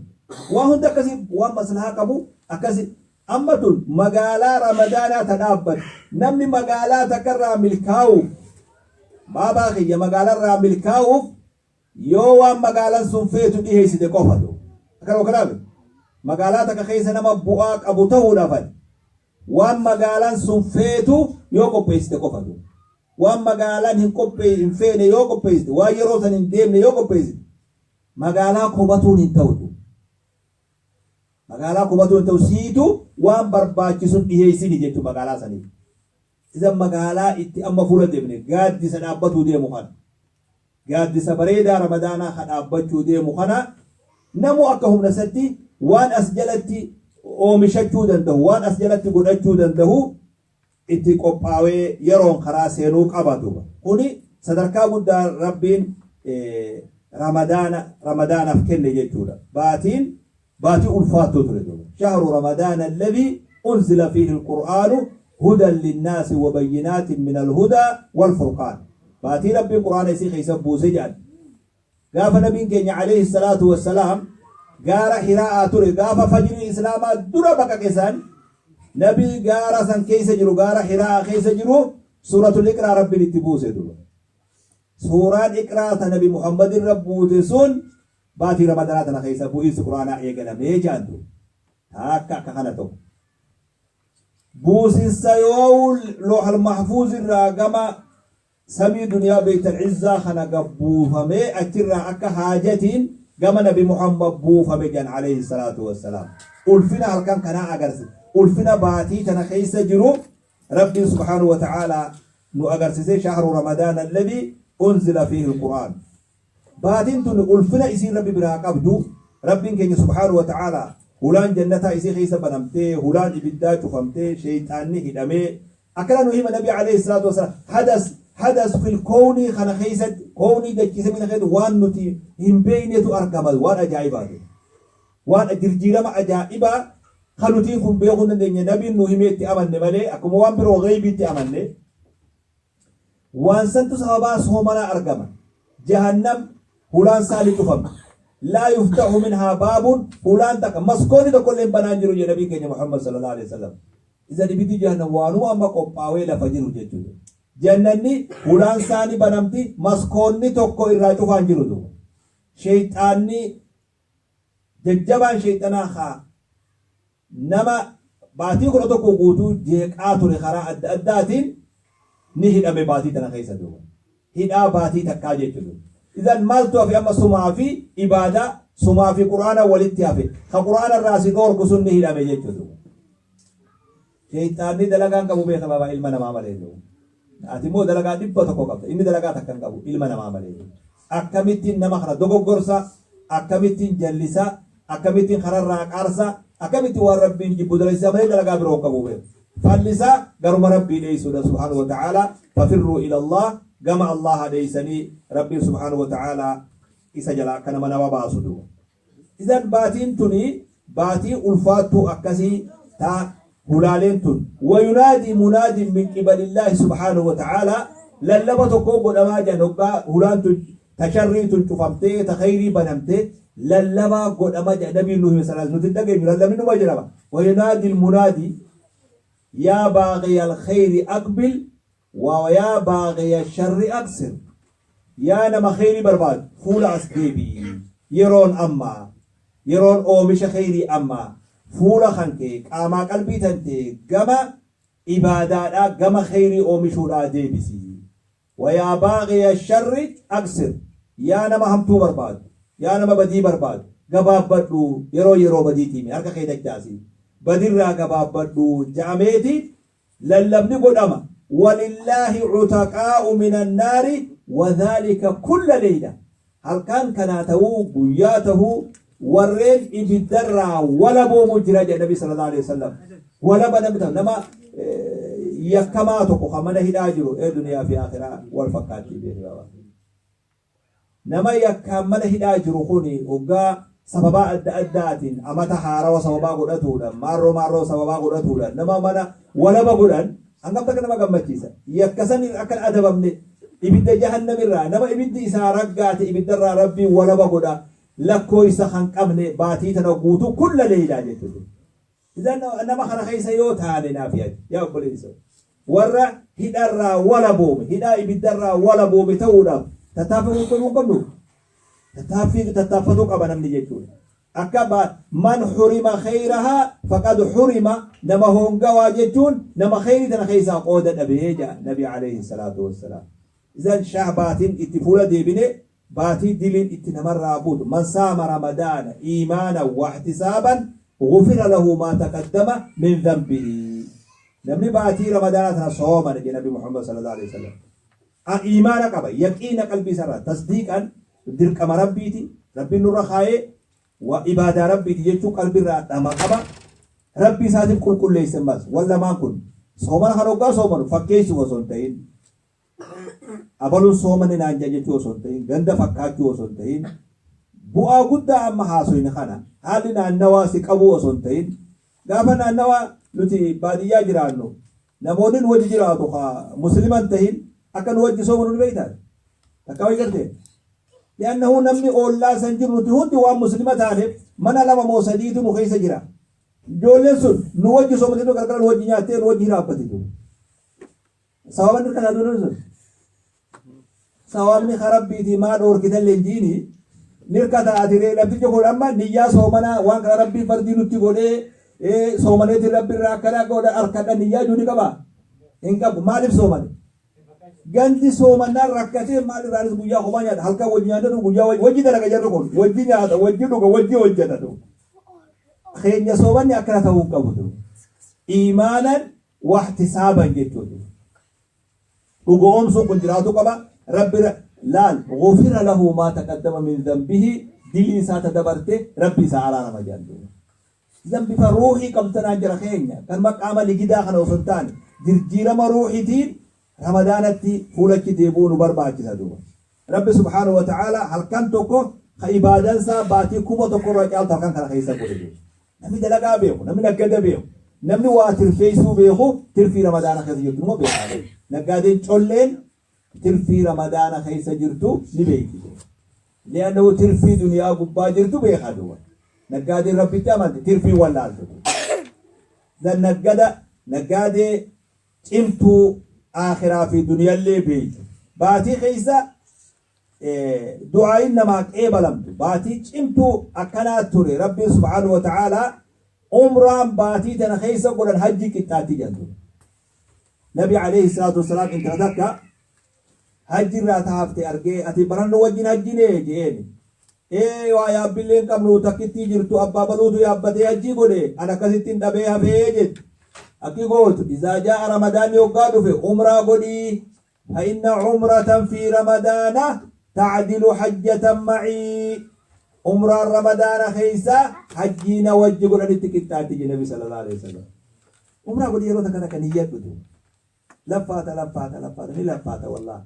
waan hunda akkasii waan maslahaa qabu akkasii. Amma tun magaalaa Ramadaanaa ta dhaabbatte. Namni magaalaa takkarraa milkaa'uuf, baabaa kiyya, magaalarraa milkaa'uuf yoo waan magaalaan sun feetu dhiheessite qofa tu. Akkana kanaa miti. Magaalaa takka keessa nama bu'aa qabu ta'uudhaaf ati waan magaalaan sun feetu yoo qopheessite qofa tu. Waan magaalaan hin qophee hin feene yoo qopheessite, waan yeroo san hin deemne yoo qopheessite, magaalaa komatuun hin ta'u. Magaalaa komatuun hin ta'u, siitu waan barbaachisun dhiheessini jechuun magaalaa saniif. Isa magaalaa itti amma fuula deemne gaaddisa dhaabbatuu deemu kana. Gaaddisa bareedaa Ramadaanaa ka dhaabbachuu deemu kana namu akka humna isatti waan as jalatti oomishachuu danda'u, waan as jalatti godhachuu danda'u itti qophaawee yeroon karaa seenuu qaba duuba. Kuni sadarkaa guddaa Rabbiin Ramadaana Ramadaanaaf kenne jechuudha. Baatiin baatii ulfaattuu ture duuba. Shahru Ramadaana alladhii unzila fiihi alqur'aanu hudan linnaasi wa bayyinaatin min alhudaa wal furqaan. Baatii Rabbiin Qur'aana isii keessa buuse jedhan. Gaafa Nabiin keenya alayhi salaatu wassalaam gaara Hiraa'aa ture, gaafa fajrii Islaamaa dura baqaqe san, Nabii gaara san keessa jiru, gaara Hiraa'aa keessa jiru, suuratul Iqraa Rabbiin itti buuse duuba. Suuraan Iqraa ta Nabi Muhammad irra buute sun baatii Ramadaanaa tana keessa bu'iinsi Qur'aanaa eegalamee jedhan duuba. Akka akka kana ta'u. Buusinsa yoo loohal mahfuuz irraa gama Samii duniyaa Beeytal Izzaa kana gad buufamee achirraa akka haajatiin gama Nabi Muhammad buufame jedhan alayhi salaatu wassalaam. Ulfina halkan kanaa agarsi. Ulfina baatii tana keessa jiru Rabbiin subhaanahu wa ta'aalaa nu agarsisee shahru Ramadaan alladhii unzila fiihi al-Qur'aan. Baatiin tun ulfina isiin Rabbi biraa qabdu, Rabbiin keenya subhaanahu wa ta'aalaa hulaan jannataa isii keessa banamtee, hulaan ibiddaa cufamtee, sheeyxaanni hidhamee, akkana nu hima Nabi alayhi salaatu wassalaam, hadas hadas fil kownii kana keessatti, kownii dachii samii kana keessatti waan nuti hin beeynetu argama, waan ajaa'ibaatu. Waan jirjiirama ajaa'ibaa kan nutiin kun beekuu hin dandeenye Nabiin nu himee itti amanne malee akkuma waan biroo gheeybiitti amanne. Waan santu sababaa soomanaa argama. Jahannam hulaan isaa ni cufamti. Laa yuftahu minhaa baabun hulaan takka maskoonni tokko illee banaan jiru jedhe nabiin keenya Muhammad sallallahu alaihi wasallam. Iza ibiddi jahannam waanuma amma qophaawee lafa jiru jechuudha. Jannanni hulaan isaa ni banamti maskoonni tokko irraa cufaan jiru duuba. Sheeyxaanni jajjabaan sheeyxanaa haa nama baatii 11 guutuu jeeqaa ture karaa adda addaatiin ni hidhame baatii tana keessa duuba. Hidhaa baatii takkaa jechuudha. Idan maaltu hafe amma sumaa fi ibaadaa sumaa fi qur'aana walitti hafe. Ka qur'aana irraa si dhoorku sun ni hidhame jechuudha. Sheeyxaanni dalagaan qabu beeka baabaa ilma namaa malee duuba. Ati immoo dalagaa 100 qabda. Inni dalagaa takka hin qabu ilma namaa malee. Akkamittiin nama kana dogoggorsa, akkamittiin jallisa, akkamittiin kararraa qaarsa, akkamittiin waan Rabbiin jibbu dalaysiisa malee dalagaa biroo hin qabu beeku. Falli isaa garuma Rabbii dheessuudha subhaanahu wa ta'ala. Fafirruu ila Allah gama Allaha dheessanii Rabbiin subhaanahu wa ta'ala isa jalaa akka nama nama baasu duuba. Idan baatiin tuni baatii ulfaattuu akkasii ta hulaaleen tun wayunaadii munaadin min qibalillaahi subhaanahu wa ta'aalaa lallaba tokkoo godhamaa jedhan hoggaa hulaan tun ta sharrii tun cufamtee ta khayrii banamtee lallabaa godhama jedhan nabiin nu hime salaas nuti hin dhageenyu lallabni numa jedhama wayunaadii munaadii yaa baaghiya alkhayri aqbil Wa yaa baaghiya sharri aqsir. Yaa nama kheyrii barbaadu fuula as deebi'i. Yeroon amma. Yeroon oomisha kheyrii amma. Fuula kankee, qaamaa qalbii tantee gama ibaadaadhaa, gama kheyrii oomishuudhaa deebisi. Wa yaa baaghiya sharri aqsir. Yaa nama hamtuu barbaadu, yaa nama badii barbaadu, gabaabbadhu yeroo yeroo badiitiimi harka kee dachaasi. Badirraa gabaabbadhu ja'ameeti lallabni godhama walillaahi cutaqaa'u min annaari wadhaalika kulla leyla halkan kanaa ta'uu guyyaa ta'uu warreen ibiddarraa walaboomu jira jedha nabi sallallahu alaihi wasallam walaba namni ta'u nama yakkamaa tokko kan mana hidhaa jiru ee duniyaa fi akhiraa wal fakkaattii beekni baaba. Nama yakkaan mana hidhaa jiru kuni hoggaa sababaa adda addaatiin amata haarawa sababaa godhatuudhaan maarroo maarroo sababaa godhatuudhaan nama mana walaba godhan hangam takka nama gammachiisa. Yakka san akka hin adabamne ibidda jahannamirraa nama ibiddi isaa raggaate ibiddarraa Rabbiin walaba godha lakkooysa kan qabne baatii tana guutuu kulla leeylaa jechuudha. Idan nama kana keessa yoo taane naaf yaadi yaa obboleessa. Warra hidharraa walaboome, hidhaa ibiddarraa walaboome ta'uudhaaf tattaaffii godhuu hin qabnu. Tattaaffii tattaaffatuu qaba namni jechuudha. Akka man hurima khayrahaa faqad hurima nama hoongawaa jechuun nama khayrii tana keessaa qooda dhabee jedha Nabi alayhi salaatu wassalaam. Idan shahbaatiin itti fuula deebine Baatii diliin itti namarraa buutu, Man saama ramadaana iimaanan wahtisaaban ghufira lahu maa taqaddama min dhanbihi. Namni baatii ramadaanaa tana soomane jedhe Nabi Muhammad sallallahu alaihi wasallam. Iimaana qaba, yaqiina qalbii isarraa, tasdiiqan dirqama Rabbiiti, Rabbiin nurra kaayee wa ibaadaa Rabbiiti jechuu qalbirraa dhama qaba. Rabbii isaatiif qulqulleesse ammas wan lamaan kun soomana kan hoggaa soomanu fakkeessuuf osoo hin ta'in Abaluun soomane naan jedha jechuu osoo hin ta'in, ganda fakkaachuu osoo hin ta'in, bu'aa guddaa amma haasoyne kana haalli naannawaa si qabuu osoo hin ta'in, gaafa naannawaa nuti baadiyyaa jiraannu namoonni nu wajji jiraatu ka muslima hin ta'in akka nu wajji soomanu ni beektaa? Takkaa wayii gartee? Li'annahu namni oollaa san jiru nuti hundi waan muslima taaneef mana lama moo sadiitu nu keessa jira. Ijoolleen sun nu wajji soomate galgala nu wajji nyaattee nu wajji hiraabbate. Sawaabni kana dunuun sun. Sawaabni ka Rabbiitii maa dhoorkitallee hin jiini. Nirkata ati ree namtichi kun amma niyyaa soomanaa waan kana Rabbiin fardii nutti godhee soomaneetiin Rabbi irraa akkana godha harkadha niyyaa jiru ni qabaa? Hin qabu. Maaliif soomane? Gandi soomannaan rakkatee maal irraanis guyyaa kophaa nyaata, halkan wajji nyaatatu, guyyaa wajji dalaga. Jarri kun wajji nyaata, wajji dhuga, wajji hojjetatu. Keenya soomanni akkana ta'uu hin qabu. Iimaanan wahtisaaban jechuudha. Dhugoomsuun kun jiraatu qaba. Rabbi laal, gufira lahu maa taqaddama min dhanbihi, dilii isaa ta dabarte Rabbi isaa araarama jedhan. Isan bifa ruuhii qabtanaa jira keenya kan maqaama ligidaa kana osoo hin taane jirjiirama ruuhitiin Ramadaanatti fuulachi deebi'uu nu barbaachisa duuba. Rabbi subhaanahu wa ta'ala halkan tokko ka ibaadansaa baatii 1000 irra caaltu halkan kana keessa godhe duuba. Namni dalagaa beeku, namni naggada beeku, namni waa tirfeessuu beeku tirfii Ramadaana keessa jirtu numa beekaa. Naggaadeen colleen tirfii Ramadaana keessa jirtu ni beekti. Li'annahu tirfii duniyaa gubbaa jirtu beekaa duuba. Naggaadeen Rabbitti amante tirfii wallaaltu. Zan naggada naggaadee cimtuu aakhiraa fi duniyallee beeytu. Baatii keessa du'aayin namaa qeebalamtu. Baatii cimtuu akkanaa ture. Rabbiin subhaanahu wa ta'aalaa umraan baatii tana keessa godhan hajjii qixxaatti jedhan. Nabi alayhi salaatu wassalaam intala takka hajji irraa taafte argee, ati barannu wajjin hajjinee je'eeni. Ee, waa yaabbillee hin qabnu, takkittii jirtu abbaa baluutu yaabbatee hajjii godhe, an akkasittiin dhabee hafee jette. Akki gootu, izaa jaa'a Ramadaanni hoggaa dhufe umraa godhii, fa inna umratan fi Ramadaana ta'dilu hajjatan macii, umraan Ramadaana keessa hajjii na wajji godhanitti qixxaatti jedhe Nabi sallallahu alaihi wasallam. Umraa godhi, yeroo takka takka niyyadhutu. Laffaata, laffaata, laffaata, ni laffaata wallah.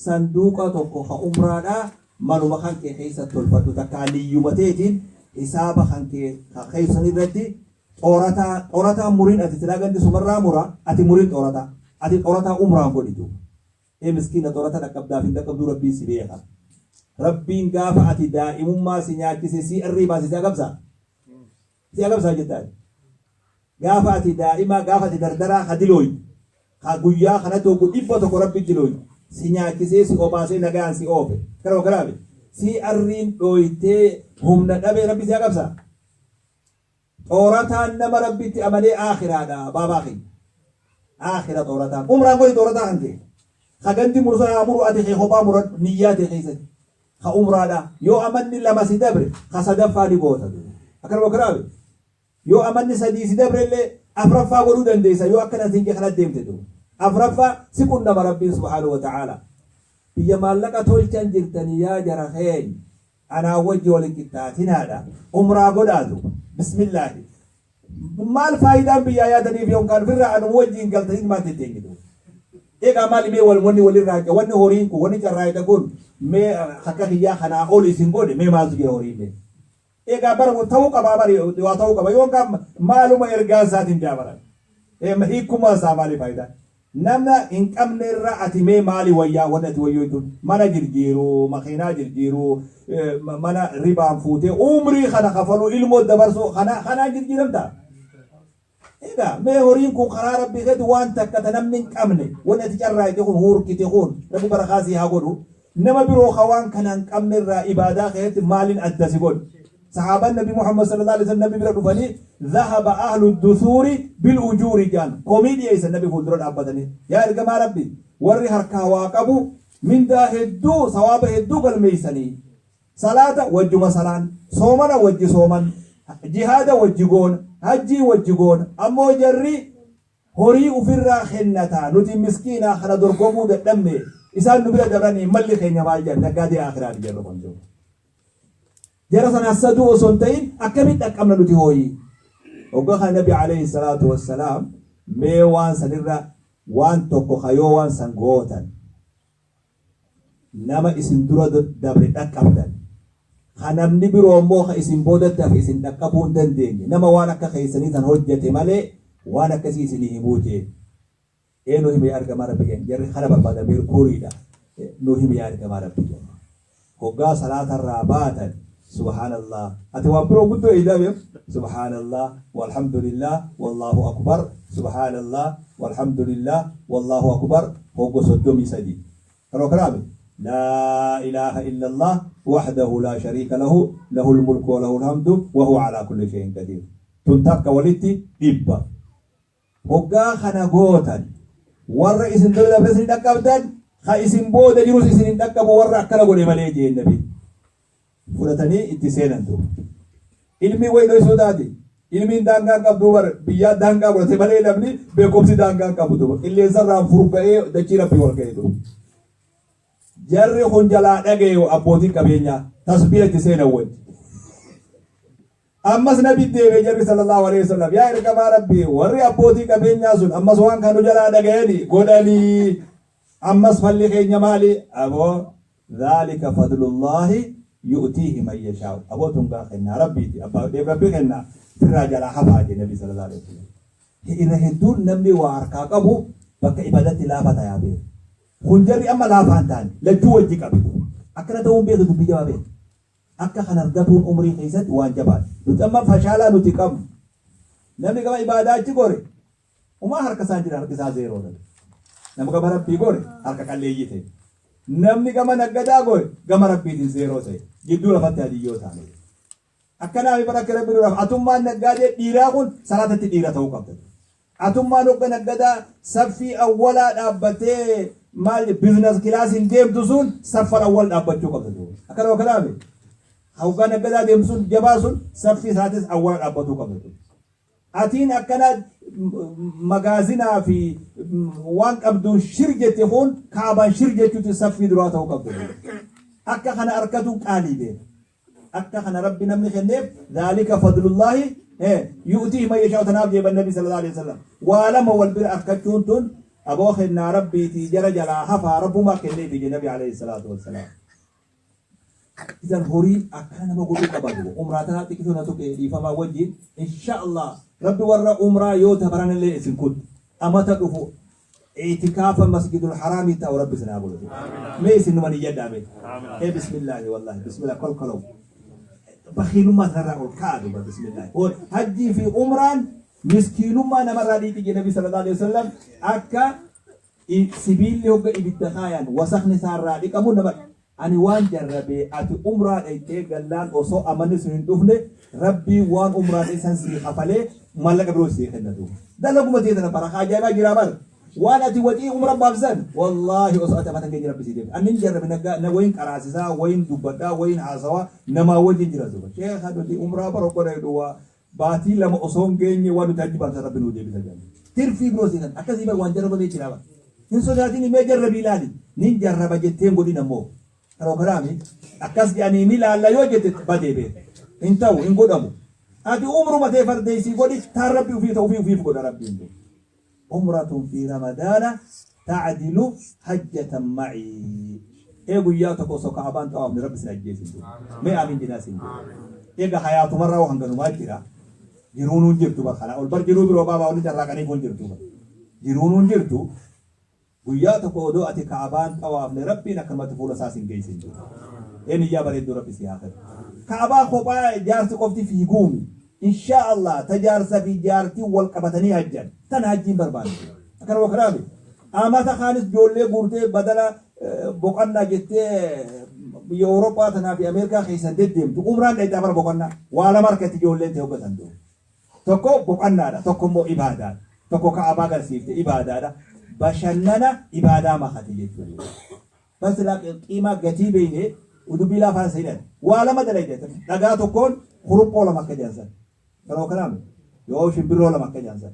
Sanduuqa tokko ka umraadhaa manuma kan kee keessa tolfadhu, takkaa niyyuma teetiin hisaaba kan kee ka keessan irratti xoorataa xoorataa murin. Ati silaa gandi sumarraa mura, ati murin xoorataa, ati xoorataa umraan godhitu. Ee miskiina, xoorata dhaqqabdaaf hin dhaqqabduu Rabbiin si beeka. Rabbiin gaafa ati daa'imummaa si nyaachise si irrii baase si agabsaa? Si agabsaa jettaan. Gaafa ati daa'imaa, gaafa ati dardaraa ka dilooytu, ka guyyaa kanatti hoggu 100 Rabbi dilooytu, si nyaachisee, si obaasee, nagaan si oofe. Kana wakaraabe. Si arriin dhooytee humna dhabee Rabbi si agabsaa? Xoorataan nama Rabbitti amanee aakhiraadha baabaa kiyya. Aakhira xoorataan. Umraan godhi xoorataa kan kee. Ka gandi mursa haa muru, ati kee kophaa muradhu niyyaa tee keessatti. Ka umraadha. Yoo amanni lama si dabre, ka sadaffaa ni goota. Akkana wakaraabe. Yoo amanni sadii si dabre illee afraffaa godhuu dandeessa, yoo akkana siin kana deemte duuba. Afraffaa si qunnama Rabbiin subhaanahu wa ta'ala. Biyya maallaqa tolchan jirtanii yaa jara keenya. Anaa wajji waliin qixxaatinaadha. Umraa godhaatu. Bismillaahi. Maal faayidaan biyyaa yaadaniif yookaan ofirraa anuma wajjiin galtanii maal tetteenyitu? Egaa maali mee wal wanni walirraa, wanni horiin kun, wanni carraa'idha kun, mee akka kiyyaa kanaa ol isin godhe, mee maaltu jira horiin mee? Egaa bara ta'uu qabaa, bari waa ta'uu qaba, yookaan maaluma ergaan isaatiin jaabaran. Hiikkummaan isaa maali faayidaan? Nama hin qabne irra ati mee maali wayyaa? Wanni ati wayyooytuun mana jirjiiruu, makiinaa jirjiiruu, mana ribaan fuutee umrii kana kafaluu, ilmoo dabarsuu kana kanaan jirjiiramta. Egaa mee horiin kun karaa Rabbii keeti waan takka ta namni hin qabne, wanni ati carraayite kun, huurkite kun, Rabbi barakaa sii haa godhu. Nama biroo ka waan kana hin qabne irraa ibaadaa keessatti maaliin adda si godhu? Sahaabaan Nabi Muhammad sallallahu alaihi wasallam Nabi bira dhufanii, dhahaba ahlu dusuuri bil ujuuri jaan komii dhiyeessan Nabi fuuldura dhaabbatanii. Yaa ergamaa Rabbi, warri harkaa waa qabu mindaa hedduu, sawaaba hedduu galmeessanii. Salaata wajjuma salaan, soomana wajji sooman, jihaada wajji goona, hajjii wajji goona. Ammoo jarri horii ofirraa kennataa, nuti miskiinaa kana dorgomuu dadhabne, isaan nu bira dabranii, malli keenya maal jedhan? Naggaadee aakhiraati jarri kun jiru. Jara sana hassaduu osoo hin ta'in akkamitti dhaqqabna nuti hooyii? Hoggaa kana Nabi alayhi salaatu wassalaam mee waan sanirra waan tokko kayoo waan san gootan nama isin dura dabre dhaqqabdan, ka namni biroo immoo ka isin boodatti hafe isin dhaqqabuu hin dandeenye, nama waan akka keessanii tan hojjete malee waan akkasii isinii himuu jeen. Ee, nu himi yaa ergamaa Rabbi jeen. Jarri kana barbaada, meerkuuriidha. Nu himi yaa ergamaa Rabbi jeen. Hoggaa salaatarraa baatan, subhaanallah, ati waan biroo guddoo eeydaa beeku, subhaanallah walhamdulillah wallahu akbar, subhaanallah walhamdulillah wallahu akbar hoggo 33 kanoo kanaame, laa ilaaha illallah wahdahu laa shariika lahu lahul mulku wa lahul hamdu wa huwa alaa kulli shay'in qadiir, tun takka walitti 100. Hoggaa kana gootan warra isin dura dabres ni dhaqqabdan, Ka isin booda jirus isin hin dhaqqabu warra akkana godhe malee jeen nabi. Fudhatanii itti seenan duuba. Ilmi wayi dhoysuu taati. Ilmiin daangaa hin qabduu bar biyyaa daangaa godhate malee namni beekumsi daangaa hin qabu duuba. Qilleensarraan furga'ee dachii rabbii wal ga'e duuba. Jarri kun jalaa dhagaye abbootiin qabeenyaa tasbiya itti seenan wajji. Ammas nabi deebi'e jarri sallallahu alaihi wasallam yaa ergamaa rabbii warri abbootii qabeenyaa sun ammas waan kan nu jalaa dhagayani godhanii ammas falli keenya maali aboo dhaalika fadlullaahi yu'tiihi man yashaa'u aboo tun gaa kennaa rabbiiti abbaa fedheef rabbi kennaa firraa jalaa hafaa jedhe nabi sallallahu alaihi wasallam. Irra hedduun namni waa harkaa qabu bakka ibadatti laafa tayaa beeku. Kun jarri amma laafaa hin taane lachuu wajji qabe. Akkana ta'uun beeku dubbii jabaa beeku. Akka kan argatuun umrii keessatti waan jabaadha. Nuti amma fashaalaa nuti qabnu. Namni gama ibaadaa achi gore umaa harka isaan jira harki isaa zeeroodha. Nama gama rabbii gore harka qalleeyyii ta'e. Namni gama naggadaa gore gama rabbiitiin zeeroo ta'e. Jidduu lafatti hadiyyoo taane. Akkanaa fi bara akka rabbi nuraaf atummaan naggaadee dhiiraa kun salaatatti dhiira ta'uu qabda. Atummaan hogga naggadaa saffii awwalaa dhaabbatee maal business classiin deemtu sun saffal awwal dhaabbachuu qabda. Akkana akkanaa fi hoggaa naggadaa deemtu sun jabaa sun saffii isaatis awwala dhaabbatuu qabda. Atiin akkana magaazinaa fi waan qabduun shir jette kun kaabaan shir jechuutti saffii duraa ta'uu qabda. Akka kana arkatuun qaalii beeka. Akka kana Rabbi namni kenneef dhaalika fadlullaahi yu'tiihi man yashaa'u tanaaf jeeban Nabi sallallahu alaihi wasallam. Waa lama wal bira arkachuun tun aboo kennaa Rabbiitii jara jalaa hafaa Rabbumaa kenneefi jee Nabi alayhi salaatu wassalaam. Idan horii akkana nama godhuu qaba duuba. Umraa tanaa xiqqisoo na tuqe dhiifamaa wajjin insha Allah Rabbi warra umraa yoo tabaranillee isin kuttu amata dhufu I'tikaafa masjidul haraamii taa'u rabbi isin haa godhatu. Mee isin numa niyyadhaa mee. Ee bismillaahi wallaahi bismillah kolkolow. Bakhiilummaa sanarraa ol ka'a duuba bismillaahi. Hajjii fi umraan miskiinummaa namarraa dhiiqi jedhe nabi sallallahu alaihi wasallam akka sibiilli hogga ibidda kaayan wasakni isaarraa dhiqamu nama Ani waan jarrabee ati umraa dhayxee gallaan osoo amanni sun hin dhufne rabbiin waan umraa dhayxe san sii kafalee maallaqa biroo sii kenna duuba. Dalaguma tee tana barakaa ajaa'ibaa jiraa bar. Waan ati wacii umra baafsan wallaahi osoo ati amata hin geenye rabbi sii deebisa. Ani hin jarrabe naggaa na wayin qaraasisaa wayin dubbadhaa wayin haasawaa namaa wajjin jira duuba. Sheekha nuti umraa bara godha jedhu waa baatii lama osoo hin geenye waan nuti hajji baafsan rabbi nuu deebisa jedhan. Tirfii biroo sii kenna. Akkasii bar waan jarrabamee jiraa bar. Hin sodaatini mee jarrabii ilaali. Nin jarraba jettee hin godhin ammoo. Proogiraami akkas jedhanii ni laalla yoo jette badee beeka. Hin ta'u hin godhamu. Ati umruma tee fardeessii godhi taan rabbi ufii ta'u ufii ufiif godha rabbiin. Umratun fi ramadaana ta'dilu hajjatan ma'i. Ee guyyaa tokko osoo ka'abaan xawaafne rabbi sin ajjeesin. Mee amiin jedhaa sin jedha. Egaa hayaatumarraa hoo hanganumaa jira. Jiruun hin jirtu bar kana ol bar jiruu biroo baabaa wanni carraaqaniif hin jirtu bar. Jiruun hin jirtu. Guyyaa tokko odoo ati ka'abaan xawaafne rabbiin akkanumatti fuula isaa sin geessin. Ee niyyaa bareedduu rabbi si haa kennu. Ka'abaa kophaa jaarsi qofti fiiguumi. Inshaa Allah ta jaarsa fi jaartiin wal qabatanii hajjan. Tana hajjiin barbaanne. Akkana wakaraami. Amata kaanis ijoollee guurtee badala boqannaa jettee biyya Awurooppaa tanaa fi Ameerikaa keessan deddeemtu. Umraan dhayxaa bara boqannaa. Waa lama harkatti ijoolleen ta'e hoggatan duuba. Tokko boqannaadha, tokko immoo ibaadaadha. Tokko ka'abaa agarsiifte ibaadaadha. Bashannana ibaadaa makate jechuudha. Bas silaa qiimaa gatii beeyne dubbii laafaan seenan. Waa lama dalayde. Dhagaa tokkoon kuruphoo lama akka jedhan san. Yeroo kanaami yoo shimbirroo lama akka jedhan san.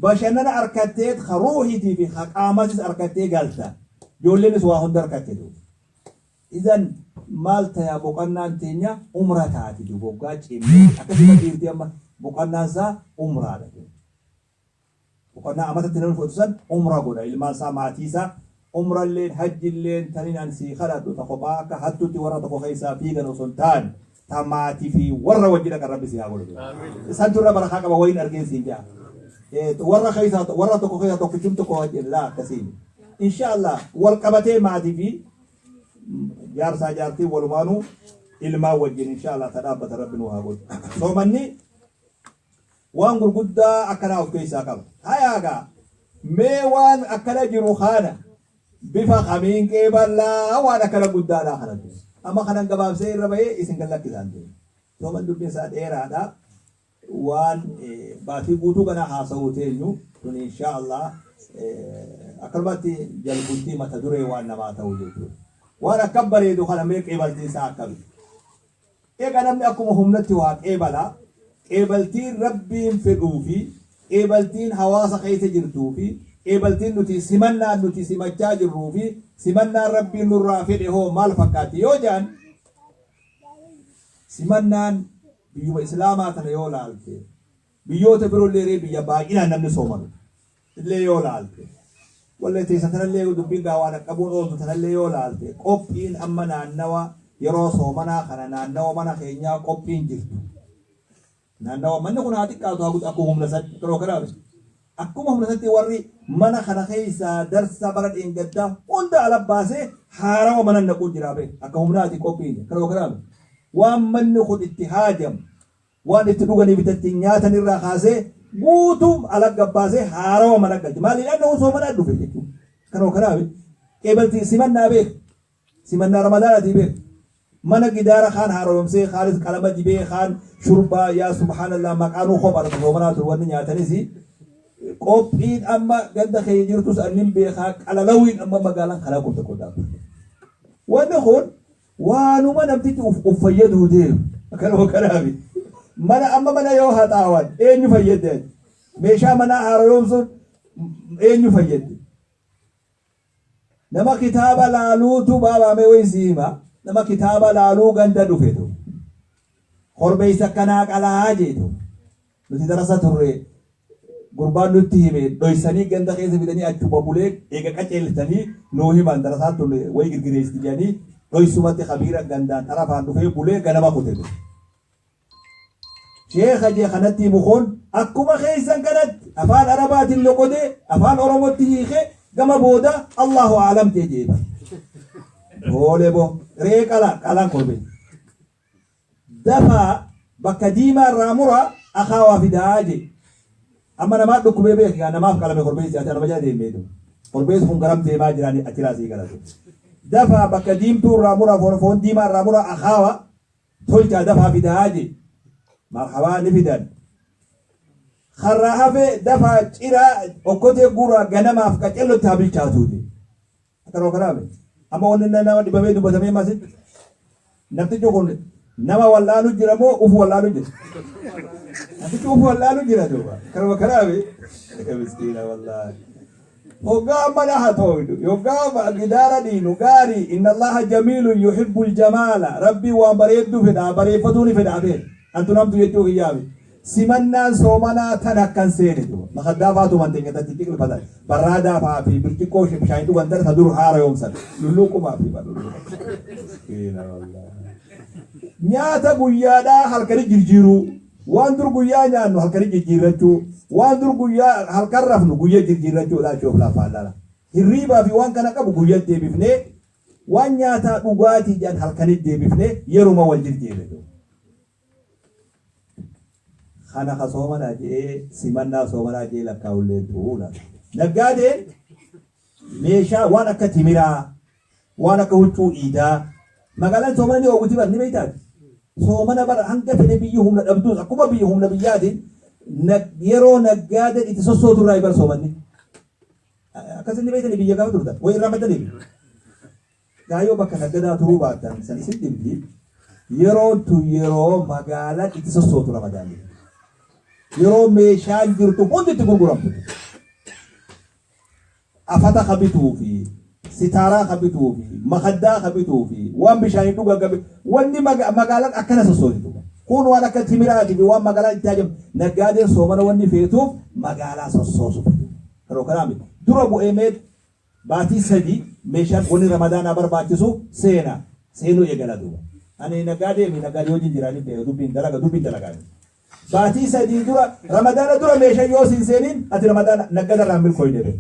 Bashannana arkatteet ka ruuhiitii fi ka qaamatis arkattee galta. Ijoolleenis waa hunda arkatte duuba. Idan maal tayaa boqannaan teenya umra taati duuba waggaa cimnee akkasuma dhiirti amma boqannaan isaa umraadha duuba. Boqonnaa amatatti namni fudhatu san umra godha ilmaan isaa maatii isaa umralleen hajjilleen tanin an sii kadhadhu ta kophaa akka hattutti warra tokko keessaa fiigan osoo hin taane ta maatii fi warra wajji dhaqan rabbi si haa godhu. Isantu irra barakaa qaba wayin argeen siin jaa. Warra keessaa warra tokko keessaa tokkichum tokko wajji laa akkasiin. Insha Allah wal qabatee maatii fi jaarsaa jaartii walumaanuu ilmaan wajjin insha Allah ta dhaabbata rabbi nu haa godhu. Soomanni waan gurguddaa akkanaa of keessaa qaba. Hayaa gaa mee waan akkana jiru kana bifa kamiin qeeballaa waan akkana guddaadhaa kana jiru. Amma kanan gabaabsee irra bahee isin kan lakkisaan deema. Sooman dubbiin isaa dheeraadha. Waan baatii guutuu kana haasa'uu teenyu tun insha Allah Akkanumatti jalbultii mata duree waan namaa ta'u jechuudha. Waan akkam bareedu kana mee qeebaltiin isaa akkami? Egaa namni akkuma humnatti waa qeebala, qeebaltiin Rabbiin fedhuu fi qeebaltiin hawaasa keessa jirtuu fi qeebaltiin nuti simannaan nuti simachaa jirruu fi simannaan Rabbiin nurraa fedhe hoo maal fakkaatti yoo jedhan, simannaan biyyuma Islaamaa tana yoo laalte, biyyoota biroollee ree biyya baay'inaan namni soomanu illee yoo laalte, wallee teessa tanallee dubbiin gaa waan qabuun ooltu tanallee yoo laalte, qophiin amma naannawa yeroo soomanaa kana naannawa mana keenyaa qophiin jirtu. Naannawa manni kun haa xiqqaatu haa guddu akkuma humna isaatti yeroo kanaaf akkuma humna isaatti warri mana kana keessaa darsa bara dheengaddaa hunda ala baasee haarawa mana naquu jira bee akka humnaati qophiin yeroo kanaaf waan manni kun itti haajamu waan itti dhuganii bitatti nyaatan irraa kaasee guutuun ala gabbaasee haarawa mana galche. Maaliif dhaan soomanaa dhufe jechuudha. Kanoo kanaaf qeebaltii simannaa beek, simannaa Ramadaanaatii beek. Mana gidaara kaan haaromsee, kaanis qalama dibee, kaan shurbaa, yaa subhaanallah, maqaanuu kophaadha soomanaa ture wanni nyaatanis. Qophiin amma ganda keenya jirtus annin beekaa qalalawiin amma magaalaan kanaa qophe qodaa. Wanni kun waanuma namtichi uf fayyaduu deemu. Kanuma kanaaf mana amma mana yoo haxaawan eenyu fayyadde? Meeshaa manaa haaromsuun eenyu fayyadde? Nama kitaaba laaluutu baabaamee wayii hima. Nama kitaaba laaluu ganda dhufetu. Korbeessa akkanaa qalaa jeetu. Nuti darasa turre, gurbaan nutti hime, dhoysanii ganda keessa fidanii achuma bulee eega qaceelchanii nuu himan. Darasaan tun wayi girgireessitti jedhanii dhoysumatti kabiira gandaan xarafaan dhufee bulee ganama kutetu. Sheekha jee kanatti himu kun akkuma keessan kanatti afaan Arabaatiin loqodee afaan Oromootti hiikee gama booda Allahu aalam jee jeeba. Hoolee boo re'ee qalaa qalaan korbee. Dafaa bakka diimaa irraa muraa akaawaa fidaa jee. Amma namaa dhukkubee beeki namaaf qalame korbeessi ati nama jala deemee jiru. Korbeessi kun garam deemaa jiraan achiraa sii galatu. Dafaa bakka diimtuu irraa muraa foon diimaa irraa muraa akaawaa tolchaa dafaa fidaa jee. Marhabaa ni fidan. Karraa hafee dafaa ciraa okkotee guuraa ganamaaf qacellotti haa bilchaatu jee. Akkanuma kanaaf amma wanni nama dhibamee dubbatamee masitti namtichi kun nama wallaalu jira moo ufu wallaalu jira? Namtichi ufu wallaalu jira duuba. Kanuma kanaaf miskiina wallaahi. Hoggaa mana hatooydu, yoggaa gidaara dhiinu gaarii, inna Allaha jamiilun yuhibbul jamaala, Rabbii waan bareedduu fedha, bareeffatuu ni fedha bee. Antu namtu jechuu kiyyaafi. Simannaan soomanaa tan akkan seene duuba. Makaddaa faatu manteenya tatti xiqilfatan. Barraadaa faa fi birciqqoo bishaan dhugan tana dur haara yoomsan. Lulluuqumaa fi lulluuquma. Miskiina wallaahi. Nyaata guyyaadhaa halkanii jirjiiruu. Waan dur guyyaa nyaannu halkanii jijjiirrachuu. Waan dur guyyaa halkan rafnu guyyaa jijjiirrachuu laachuuf lafaan lala. Hirriibaa fi waan kana qabu guyyaa deebifnee waan nyaataa dhugaatii jedhan halkanii deebifnee yeruma wal jijjiirre. Kana ka soomanaa jedhee simannaa soomanaa jedhee lakkaa'ullee tuula. Naggaadeen meeshaa waan akka timiraa, waan akka huccuu iidaa, magaalaan soomana ni oowwiti bar ni beektaati. Soomana bara hanga fedhe biyyi humna dhabduus akkuma biyya humna biyyaatiin yeroo naggaadeen itti sossootu irraa bar soomanni. Akkasin ni beektanii biyya gaafa turtan wayi irraa maddaniif. Gaayoo bakka naggadaa turuu baattan san isin dhibdi, yeroo tun yeroo magaalaan itti sossootu Ramadaanni. Yeroo meeshaan jirtu hundi itti gurguramtu. Afata ka bituu fi sitaaraa ka bituu fi makaddaa ka bituu fi waan bishaanii dhugan ka bituu wanni magaalaan akkana sossootitu. Kun waan akka timiraatii fi waan magaalaan itti hajamu naggaadeen soomana wanni feetuuf magaalaa sossoosu. Yeroo kanaa miti. Dura bu'ee mee baatii 3 meeshaan wanni Ramadaanaa barbaachisu seena. Seenuu eegala duuba. Ani naggaadee fi naggaadee wajjin jiraanii beeku dubbiin dalaga dubbiin dalagaa. Baatii 3 dura Ramadaana dura meeshaa yoo siin seeniin ati Ramadaana naggada irraa milkooyne beeku.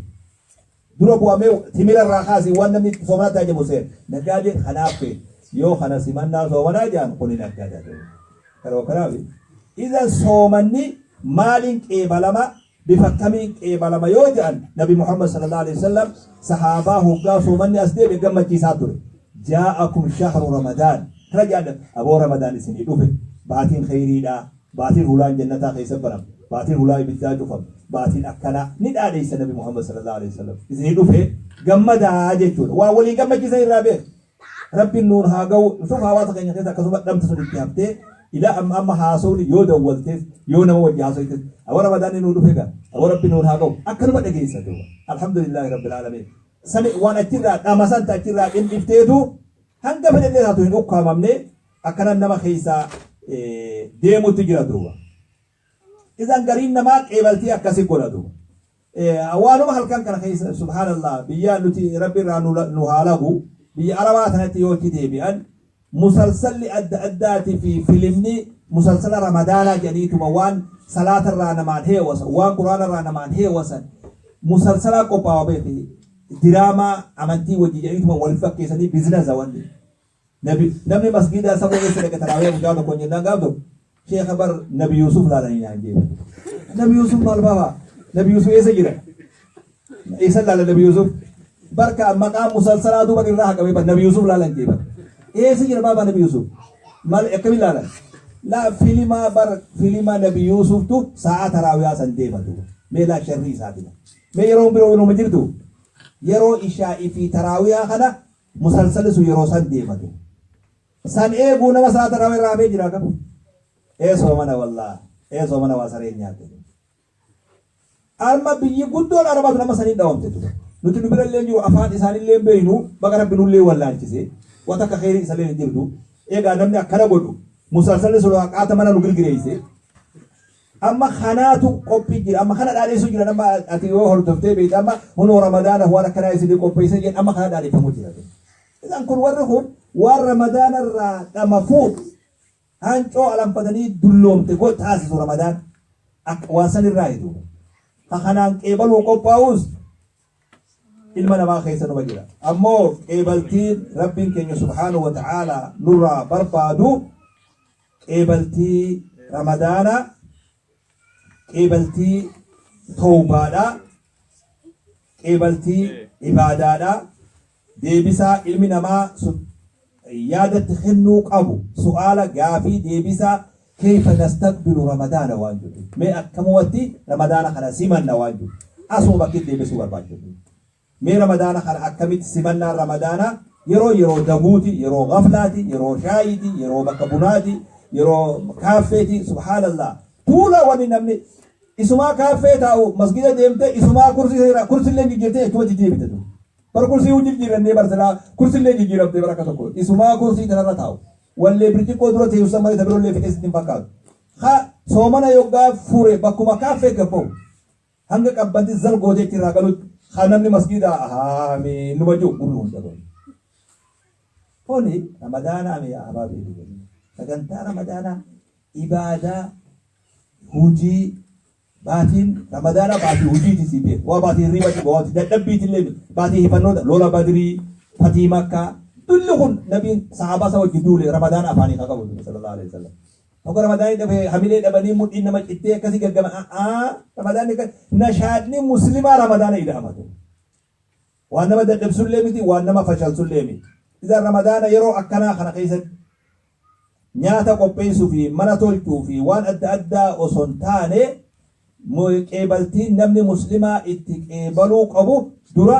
Dura bu'amee timira irraa kaasii waan namni soomanaa tajaajila seen. Naggaadeen kanaaf feetu. Yoo kana simannaa soomanaa jedhan kuni naggada. Yeroo kanaaf idan soomanni maaliin qeebalama, bifa kamiin qeebalama yoo jedhan, Nabi Muhammad sallallahu alaihi wasallam sahaabaa hoggaa soomanni as deebi'e gammachiisaa ture. Jaa'akum shahru Ramadaan. Kana jedhan aboo Ramadaan isinii dhufe, baatiin kheyriidha, baatiin hulaan jannataa keessa banamu. Baatiin hulaa ibiddaa cufame. Baatiin akkanaa ni dhaadheessa Nabi Muhammad sallallahu alaihi wasallam. Isinii dhufe gammadaa jechuudha. Waa walii gammachiisan irraa beeka. Rabbiin nuun haa ga'u. Suf hawaasa keenya keessa akkasuma dhamti sun itti haftee ilaa amma amma haasawni yoo dawwaltees yoo nama wajji haasawtees awwa Ramadaanni nuu dhufe gaa awwa Rabbi nuun haa ga'u akkanuma dhageessa duuba. Alhamdulillaahi Rabbil aalamiin. Sani waan achirraa dhamasan ta achirraa dhimdhifteetu hanga fedhellee taatu hin ukkaamamne akkanan nama keessaa deemutti jira duuba. Idan gariin namaa qeebaltii akkasi godha duuba. Waanuma halkan kana keessa, subhaanallah, biyya nuti Rabbi irraa nu haa lagu, biyya Arabaa tanatti yoo itti deebi'an musalsalli adda addaatii fi filimni musalsala Ramadaanaa jedhaniituma waan salaata irraa namaan heewasan, waan Quraana irraa namaan heewasan musalsalaa qophaawa beeki, diraamaa amantii wajji jedhaniituma wal fakkeessanii bizinasa wanni. Nabi namni masgiidaa saboo eessa dhaqe taraawee mucaa tokko jennaan gaaf tokko sheekha bar Nabi Yuusuf laalanii naan jee. Nabi Yuusuf maal baaba? Nabi Yuusuf eessa jira? Eessa laala Nabi Yuusuf? Barka maqaa musalsalaa duuba irraa haqamee bar Nabi Yuusuf laalan jee bar. Eessa jira baaba Nabi Yuusuf? Maal akkamiin laalan? Laa filimaa bar filima Nabi Yuusuftu sa'a taraawiyaa san deema duuba. Mee laa sharrii isaati. Mee yeroo biroo inuma jirtu yeroo ishaa'ii fi taraawiyaa kana musalsalli sun yeroo san deematu. San eeguu nama sa'a taraawiyaa irraa hafee jira qabu. Ee soomana wallaa. Ee soomana waa sareen nyaatte. Amma biyyi guddoon Arabaatu nama saniin dhawamte ture. Nuti nu bira illee jiru, afaan isaanillee hin beeknu, baga Rabbi nullee wallaalchise. Waan takka kheyrii isallee hin jirtu. Egaa namni akkana godhu musalsalli sun haqaata mana nu girgireesse. Amma kanaatu qophii jira. Amma kana dhaadheessuu jira. Amma ati yoo hordoftee beekte amma hunoo Ramadaana waan akkanaa isinii qopheessee jedhan amma kana dhaadheeffamuu jira. Isaan kun warri kun waan Ramadaana irraa dhama fuudhu hancoo alanfatanii dulloomte go taasisu Ramadaan akka waan san irraa hidu. Ka kanaan qeebaluu qophaa'us ilma namaa keessa numa jira. Ammoo qeebaltiin Rabbiin keenya subhaanahu wa ta'aalaa nurraa barbaadu qeebaltii Ramadaana, qeebaltii tawbaadha, qeebaltii ibaadaadha, deebisaa ilmi namaa yaadatti kennuu qabu su'aala gaafii deebisaa keyfa nastaqbilu Ramadaana waan jedhu, mee akkamumatti Ramadaana kana simanna waan jedhu asuma bakki deebisuu barbaachisu. Mee Ramadaana kana akkamitti simannaan Ramadaana yeroo yeroo daguuti, yeroo gaflaati, yeroo shaayiiti, yeroo bakka bunaati, yeroo kaaffeeti, subhaanallah. Tuula wanni namni isumaa kaaffee taa'u masgida deemte isumaa kursii seera kursillee jijjiirtee achumatti deebite tu. Bar kursii huu jijjiirannee bar silaa kursillee jijjiiramtee bar akka tokko isumaa kursii tanarra taa'u. Wallee birciqqoo dura teessu san malee ta biroollee fixee sitti hin fakkaatu. Ha soomana yoggaa fure bakkuma kaaffee gabba'u. Hanga qabbanti zal gootee itti irraa galutti kan namni masgiida aamiin numa jiru gurri hunda godhe. Kuni Ramadaana ami ahbaabii fi sagantaa Ramadaanaa ibaadaa hujii baatiin Ramadaanaa baatii hujiiti sii beeku. Waa baatii hirriibati baatii dadhabbiiti illee miti. Baatii hifannoota lola Badrii, fatii Makkaa, dulli kun nabiin sahaabaa isa wajji duule Ramadaana afaanii kan qabu sallallahu alaihi wasallam. Hogga Ramadaanni dhabe hamilee dhabanii mudhiin nama cittee akkasii gaggama a'aa Ramadaanni akka nashaadni muslimaa Ramadaana ida'amatu. Waan nama dadhabsullee miti, waan nama fashalsullee miti. Idan Ramadaana yeroo akkanaa kana keessatti nyaata qopheessuu fi mana tolchuu fi waan adda addaa osoo hin taane qeebaltiin namni muslimaa itti qeebaluu qabu dura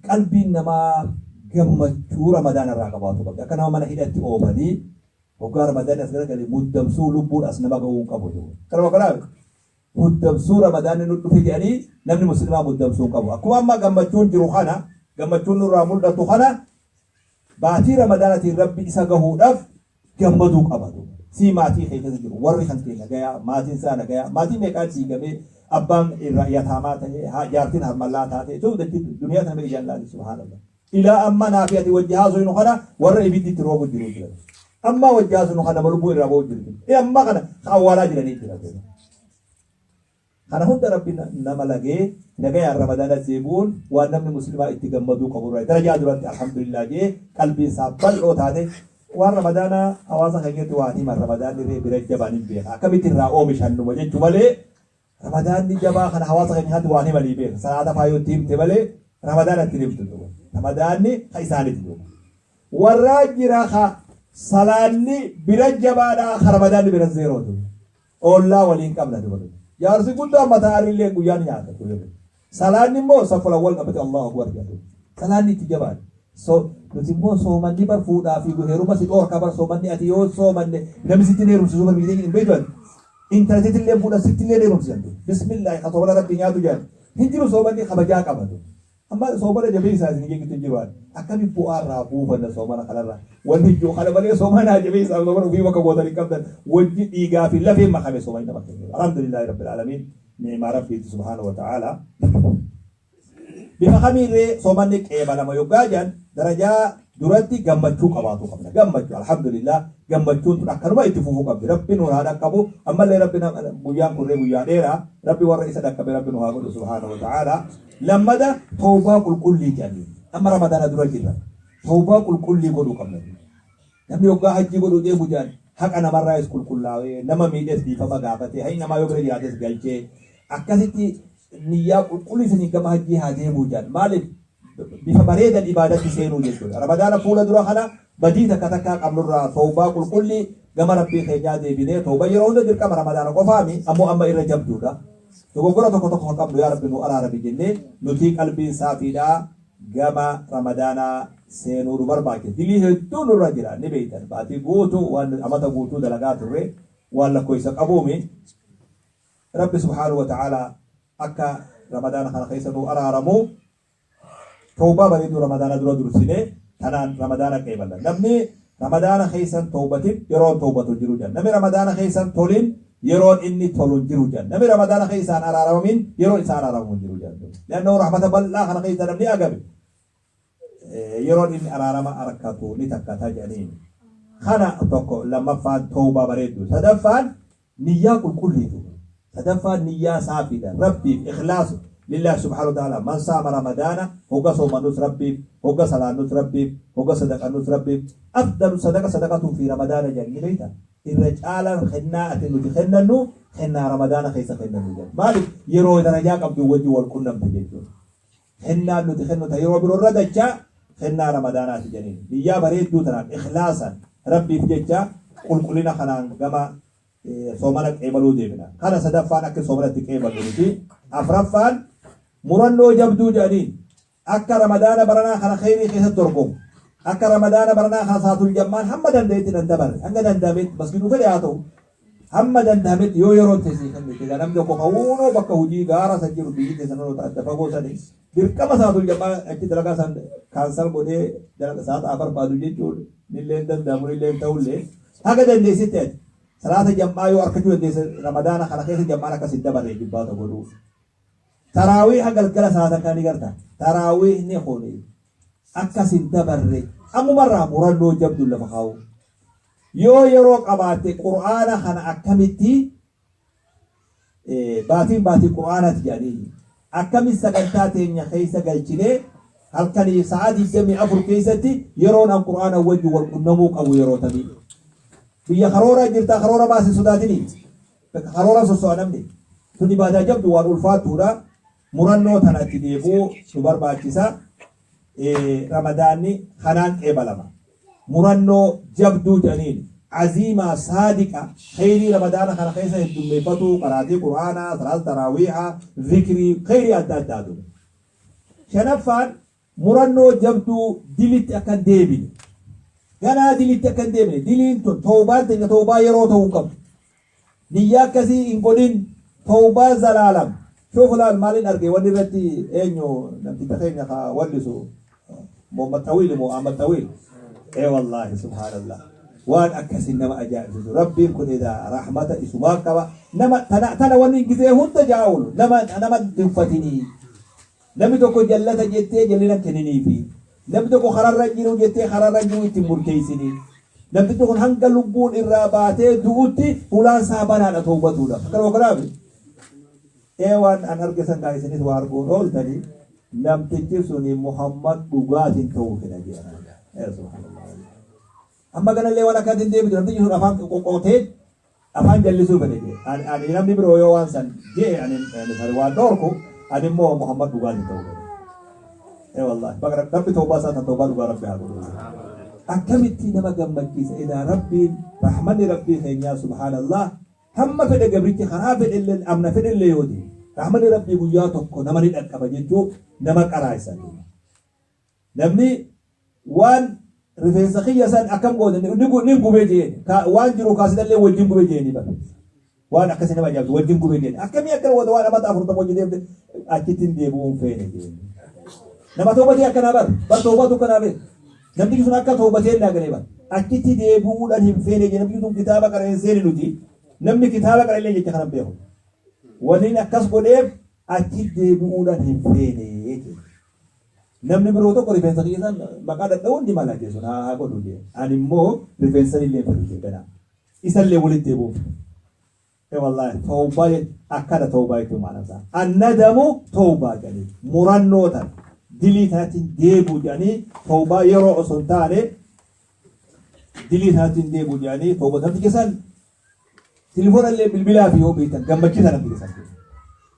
qalbiin namaa gammachuu Ramadaana irraa qabaatu qabdi. Akka nama mana hidhatti oofanii hoggaa Ramadaanni as garagale muddamsuu lubbuun as nama ga'uu hin qabu jechuudha. Kanuma kanaaf muddamsuu Ramadaanni nu dhufe jedhanii namni muslimaa muddamsuu hin qabu. Akkuma amma gammachuun jiru kana, gammachuun nurraa mul'atu kana, baatii Ramadaanatiin Rabbi isa gahuudhaaf gammaduu qaba. Sii maatii kee keessa jiru warri kan kee nagayaa, maatiin isaa nagayaa, maatii meeqaa diigamee abbaan irraa yataamaa ta'ee, jaartiin harmallaa taatee, duniyaa tana ijaan laali, subhaanallah. Ilaa amma naa fi ati wajji haasofnu kana warra ibiddi itti roobu jiru jira. Amma wajji haasofnu kana nama lubbuu irraa ba'u jiru jira. Amma kana ka awwaalaa jiranii jira. Kana hunda Rabbi nama lagee nagayaan Ramadaana deebi'uun waan namni muslimaa itti gammaduu qabu irraa darajaa duratti alhamdulillah jee qalbiin isaa bal'oo taate waan Ramadaana hawaasa keenyatti waan himan Ramadaanni ree bira jabaan hin beeka akkamitti irraa oomishan numa jechuu malee Ramadaanni jabaa kana hawaasa keenya keessatti waan himanii beeka. Salaata faa yoo itti himte malee Ramadaana itti himtu duuba. Ramadaanni ka isaaniiti duuba. Warraa jira ka salaanni bira jabaadhaa ka Ramadaanni bira zeeroo duuba. Oollaa waliin qabna duuba. Jaarsi guddaan mataa arrillee guyyaan nyaata. Salaanni immoo safula wal qabate Allahu akbar jedhu. Salaanni itti jabaadha. So nuti immoo soomanni bar fuudhaa fi heeruma si dhoorka bar soomanni ati yoo soomanne namni sitti hin heerumsiisu bar biyya hin beektu ati. Intala sitti illee fuudha sitti illee heerumsiisan. Bismillaahi ka soomana rabbi nyaatu jedhan. Hin jiru soomanni kabajaa qabatu. Amma soomana jabeessaa isin jechuutti hin jiru. Akkami bu'aa irraa buufanna soomana kanarraa. Wanni jiru kana malee soomana jabeessaa soomana ofii bakka gootan hin qabdan. Wajji dhiigaa fi lafeen makame soomanni nama kennu. Alhamdulillaahi rabbil aalamiin. Ni'imaa rabbiiti subhaanahu wa ta'ala. Bifa kamiirree soomanni qeebalama yoggaa jedhan darajaa duratti gammachuu qabaatu qabna. Gammachuu alhamdulillah gammachuun tun akkanuma itti fufuu qabdi. Rabbi nu haa dhaqqabu. Ammallee rabbi guyyaan kunree guyyaa dheeraa. Rabbi warra isa dhaqqabe rabbi nu haa godhu subhaanahu wa ta'ala. Lammada tawbaa qulqullii jedhanii. Amma ramadaana dura jirra. Tawbaa qulqullii godhuu qabna. Namni yoggaa hajjii godhuu deemu jedhan haqa namarraayis qulqullaawee nama miidhes dhiifama gaafatee hayni namaa yoo bira jiraates galchee akkasitti niyyaa qulqullii saniin gama hajjii haa deemuu jedhan. Maaliif bifa bareedan ibaadatti seenuu jechuudha. Ramadaana fuula dura kana badii takka takkaa qabnurraa tawbaa qulqullii gama rabbii keenyaa deebinee tawbaa yeroo hunda dirqama ramadaana qofaami ammoo amma irra jabduudha. Dogoggora tokko tokko kan qabnu yaa rabbi nu araarami jennee nutii qalbiin saafiidhaa gama ramadaanaa seenuu nu barbaachisa. Dilii hedduu nurra jira ni beektan. Baatii guutuu waan amata guutuu dalagaa turre waan lakkoofsa qabuumi. Rabbi subhaanahu wa ta'ala akka ramadaana kana keessa nu araaramu tawbaa bareedduu ramadaana dura dursinee tanaan ramadaana qeeballa. Namni ramadaana keessan tawbatin yeroon tawbatu jiru jedha. Namni ramadaana keessan tolin yeroon inni tolu hin jiru jedha. Namni ramadaana keessaan araaramamin yeroon isaa araaramu hin jiru jedha. Leannoo rahmata bal'aa kana keessa namni agabe yeroon inni araarama arkatu ni takkata jedhaniin. Kana tokko lammaffaan tawbaa bareeddu. Sadaffaan niyyaa qulqulliitu. Sadaffaan niyyaa saafiidha. Rabbiif ikhlaasu lillah subhaanahu wa ta'ala. Man saama ramadaana hogga soomannus rabbiif, hogga salaannus rabbiif, hogga sadaqannus rabbiif. Afdalu sadaqa sadaqatu fi ramadaana jedhan ni beekta. Irra caalaan kennaa ati nuti kennannu kennaa ramadaana keessa kennannu jedhan. Maaliif yeroo darajaa qabdu wajji wal qunnamte jechuudha. Kennaan nuti kennu ta yeroo biroo irra dachaa kennaa ramadaanaati jedhaniin. Niyyaa bareedduu tanaan ikhlaasan rabbiif jecha qulqullina kanaan gama soomana qeebaluu deemina. Kana sadaffaan akka soomana itti qeeballu nuti. Afraffaan murannoo jabduu jedhaniin akka ramadaana baranaa kana kheyrii keessatti dorgomu. Akka ramadaana baranaa kana saatul jammaan hamma danda'etti nan dabarre. Hanga danda'ametti masgiduu fedhe haa ta'u. Hamma danda'ametti yoo yeroon teessee kennite egaa namni tokko ka'uunoo bakka hojii gaara san jiru biyyi teessan adda fagoo sanii dirqama saatul jammaa achi dalagaa san kaansal godhee dalagaa saaxaa barbaadu jechuun nillee hin danda'amu nillee hin ta'ullee haga dandeessitti ati salaata jammaa yoo arkachuu dandeesse ramadaana kana keessa jammaan akkas hin dabarre jibbaata godhuu. Taraawiiha galgala salaatan kana ni garta. Taraawiihni kuni akkas hin dabarre ammumarraa murannoo jabdu lafa kaa'u. Yoo yeroo qabaatte qur'aana kana akkamitti baatiin baatii qur'aanaati jedhanii akkamitti sagantaa teenya keessa galchinee halkanii sa'a 24 keessatti yeroon an qur'aana wajji wal qunnamuu qabu yeroo tamii. Biyya karoora jirtaa karoora baasi sodaatini. Karoora sosso'a namni. Tun ibaadaa jabdu waan ulfaattuudha. Murannoo tana itti deebi'uu nu barbaachisa. Ramadaanni kanaan qeebalama. Murannoo jabduu jedhaniin aziimaa saadiqa kheyrii ramadaana kana keessa heddummeeffatuu qaraatii qur'aanaa, salaata taraawiihaa, zikrii, kheyrii adda addaatu. Shanaffaan murannoo jabduu dilitti akka hin deebine. Ganaa dilitti akka hin deebine. Diliin tun tawbaan teenya tawbaa yeroo ta'uu qabdu. Niyyaa akkasii hin godhin tawbaa zalaalam. Shuuf laal maalin arge wanni irratti eenyu namticha keenya ka wallisu Muhammad Xawiil moo Ahmad Xawiil. Ee wallaahi subhaanallah. Waan akkasii nama ajaa'ibsiisu. Rabbiin kun edaa rahmata isumaa qaba. Nama tana tana wanni gizee hunda jaa'ulu nama nama tuffatinii. Namni tokko jallata jettee jallina kenniniifi. Namni tokko kararra jiru jettee kararra jiru itti murteessinii. Namtichi kun hanga lubbuun irraa baatee du'utti hulaan isaa banaadha tawbatuudha. Akkanuma kanaaf ee waan an arge san kaa isinis waa arguun ooltanii namtichi suni Muhammad dhugaatiin ta'uu fedha jedhan. Ee subhaanallah. Amma kanallee waan akkaatiin deebitu namtichi sun afaan qoqqootee afaan jallisuu fedhe jee. Ani namni biroo yoo waan san jee ani ani waan dhorku ani immoo Muhammad dhugaatiin ta'uu fedha. Ee wallaahi baga rabbi tawbaa isaa tan tawbaa dhugaa rabbi haa godhu. Akkamitti nama gammachiisa edaa rabbiin rahmanni rabbii keenyaa subhaanallah. Hamma fedhe gabrichi karaa fedhe amna fedhe yoo deeme rahmanni Rabbii guyyaa tokko nama ni dhaqqaba jechuu nama qaraayisa. Namni waan rifeensa kiyya san akkam goote ni gubee jeen waan jiru kaasidallee wajjin gubee jeeni bara. Waan akkasii nama ajaa'ibsu wajjin gubee jeeni. Akkamii akkana goote waan amata 40 wajjin deemte achitti hin deebi'uun feene jeeni. Nama toobatee akkanaa bar bar toobatu akkanaa beeku. Namni sun akka toobatee naa galee bar achitti deebi'uudhaan hin feene jee namni sun kitaaba qara'ee hin seene nuti. Namni kitaaba qara'ee jecha kana beeku. Waliin akkas godheef achi deebi'uudhaan hin feene jechuudha. Namni biroo tokko rifeensa kiyya san maqaa dhadha'uun ni mala jechuun haa godhu jee. Ani immoo rifeensa illee fedhu jee ganaa. Isallee walitti deebi'uuf. Wallaahi tawbaa akkana tawbaa jechuun maal isaa. Annadamu tawbaa jedhanii murannoo tana dilii tanatti deebi'u jedhanii tawbaa yeroo osoo hin taane dilii tanatti deebi'u jedhanii tawbaa namni keessan telefoona illee bilbilaa fi yoo beektan gammachiisa namni keessan.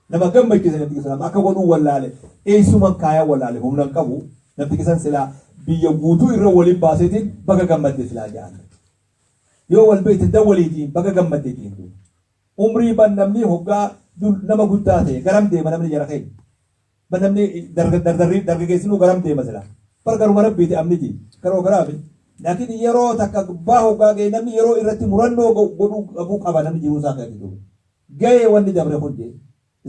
Nama gammachiisa namni keessan akka godhuu wallaale eessuman kaayaa wallaale humna hin qabu namni keessan silaa biyya guutuu irra waliin baaseetiin baga gammadde silaa jedhan. Yoo wal beekte dawwaliitiin baga gammadde jedhan. Umrii ban namni hoggaa nama guddaa ta'e garam deema namni jara keenya. Ban namni dardarrii dargaggeessinuu garam deema silaa. Bar garuma rabbiiti amniti karoo karaafi. Laakiin yeroo takka gubbaa hoggaa ga'e namni yeroo irratti murannoo godhuu qabuu qaba namni jiruu isaa keessatti. Ga'ee wanni dabre kun jee.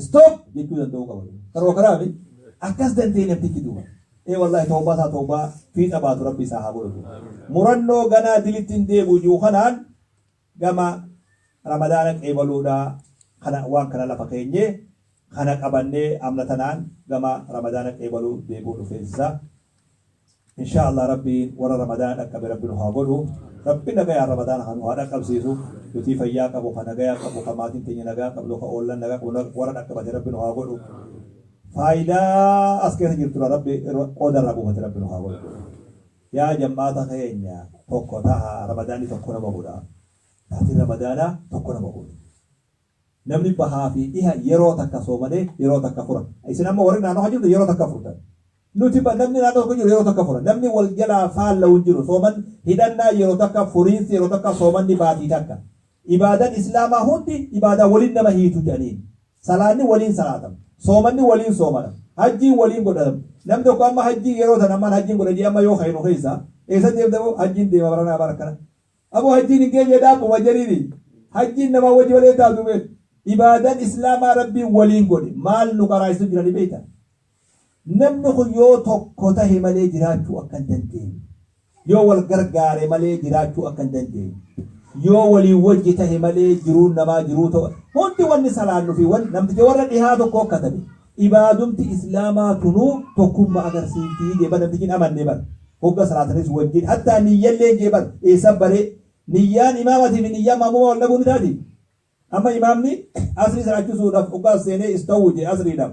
Stop jechuu danda'uu qaba. Karoo karaafi akkas danda'e namtichi duuba. Wallahi tawbaa isaa tawbaa fiixa baatu rabbi isaa haa godhatu. Murannoo ganaa dilitti hin deebi'u jiru kanaan gama Ramadaana qeebaluudhaa kana waan kana lafa keenyee kana qabannee amna tanaan gama Ramadaana qeebaluu deebi'uu dhufeessisa. Insha Allah Rabbiin warra Ramadaana dhaqqabe Rabbi nu haa godhu. Rabbi nagayaan Ramadaana kan nu haa dhaqqabsiisu. Nuti fayyaa qabu, kan nagayaa qabu, kan maatiin teenya nagaa qabdu, kan oollan nagaa qabu warra dhaqqabate Rabbi nu haa godhu. Faayidaa as keessa jirtudha Rabbi qooda irraa buufate Rabbi nu haa godhu. Yaa jammaata keenya tokko taha Ramadaanni tokko nama godha. Baatiin Ramadaanaa tokko nama godha. Namni bahaa fi dhiha yeroo takka soomanee yeroo takka fura. Isin amma warri naannoo jirtu yeroo takka furtan. Nuti namni naannoo tokko jiru yeroo takka fura. Namni wal jalaa faalla'u hin jiru. Sooman hidhannaa yeroo takka furiinsi yeroo takka soomanni baatii takka. Ibaadaan Islaamaa hundi ibaadaa waliin nama hiitu jedhaniin. Salaanni waliin salaatama. Soomanni waliin soomanama. Hajjiin waliin godhatama. Namni tokko amma hajjii yeroo sana ammaan hajjiin godha jee amma yoo kaynu keessa eessa deemta hajjiin deema baranaa barakkana. Aboo hajjiin hin geenye dhaabbuma jedhiini. Hajjiin namaa wajji malee taatu beeku. Ibaadaan Islaamaa Rabbiin waliin godhe maal nu qaraa'isu jiranii beektaa? Namni kun yoo tokko tahe malee jiraachuu akka hin dandeenye. Yoo wal gargaare malee jiraachuu akka hin dandeenye. Yoo waliin wajji tahe malee jiruun namaa jiruu ta'u. Hundi wanni salaannu fi namticha warra dhihaa tokko akka tabe. Ibaadumti Islaamaa tunuu tokkummaa agarsiiftii jee bar namtichi hin amanne bar. Hogga salaatanis wajjin hattaa niyyallee jee bar eessa baree niyyaan imaamatii fi niyyaan maamumaa wal dhabuu ni taati. Amma imaamni asrii salaachisuudhaaf hoggaa seenee istawuu jee asriidhaaf.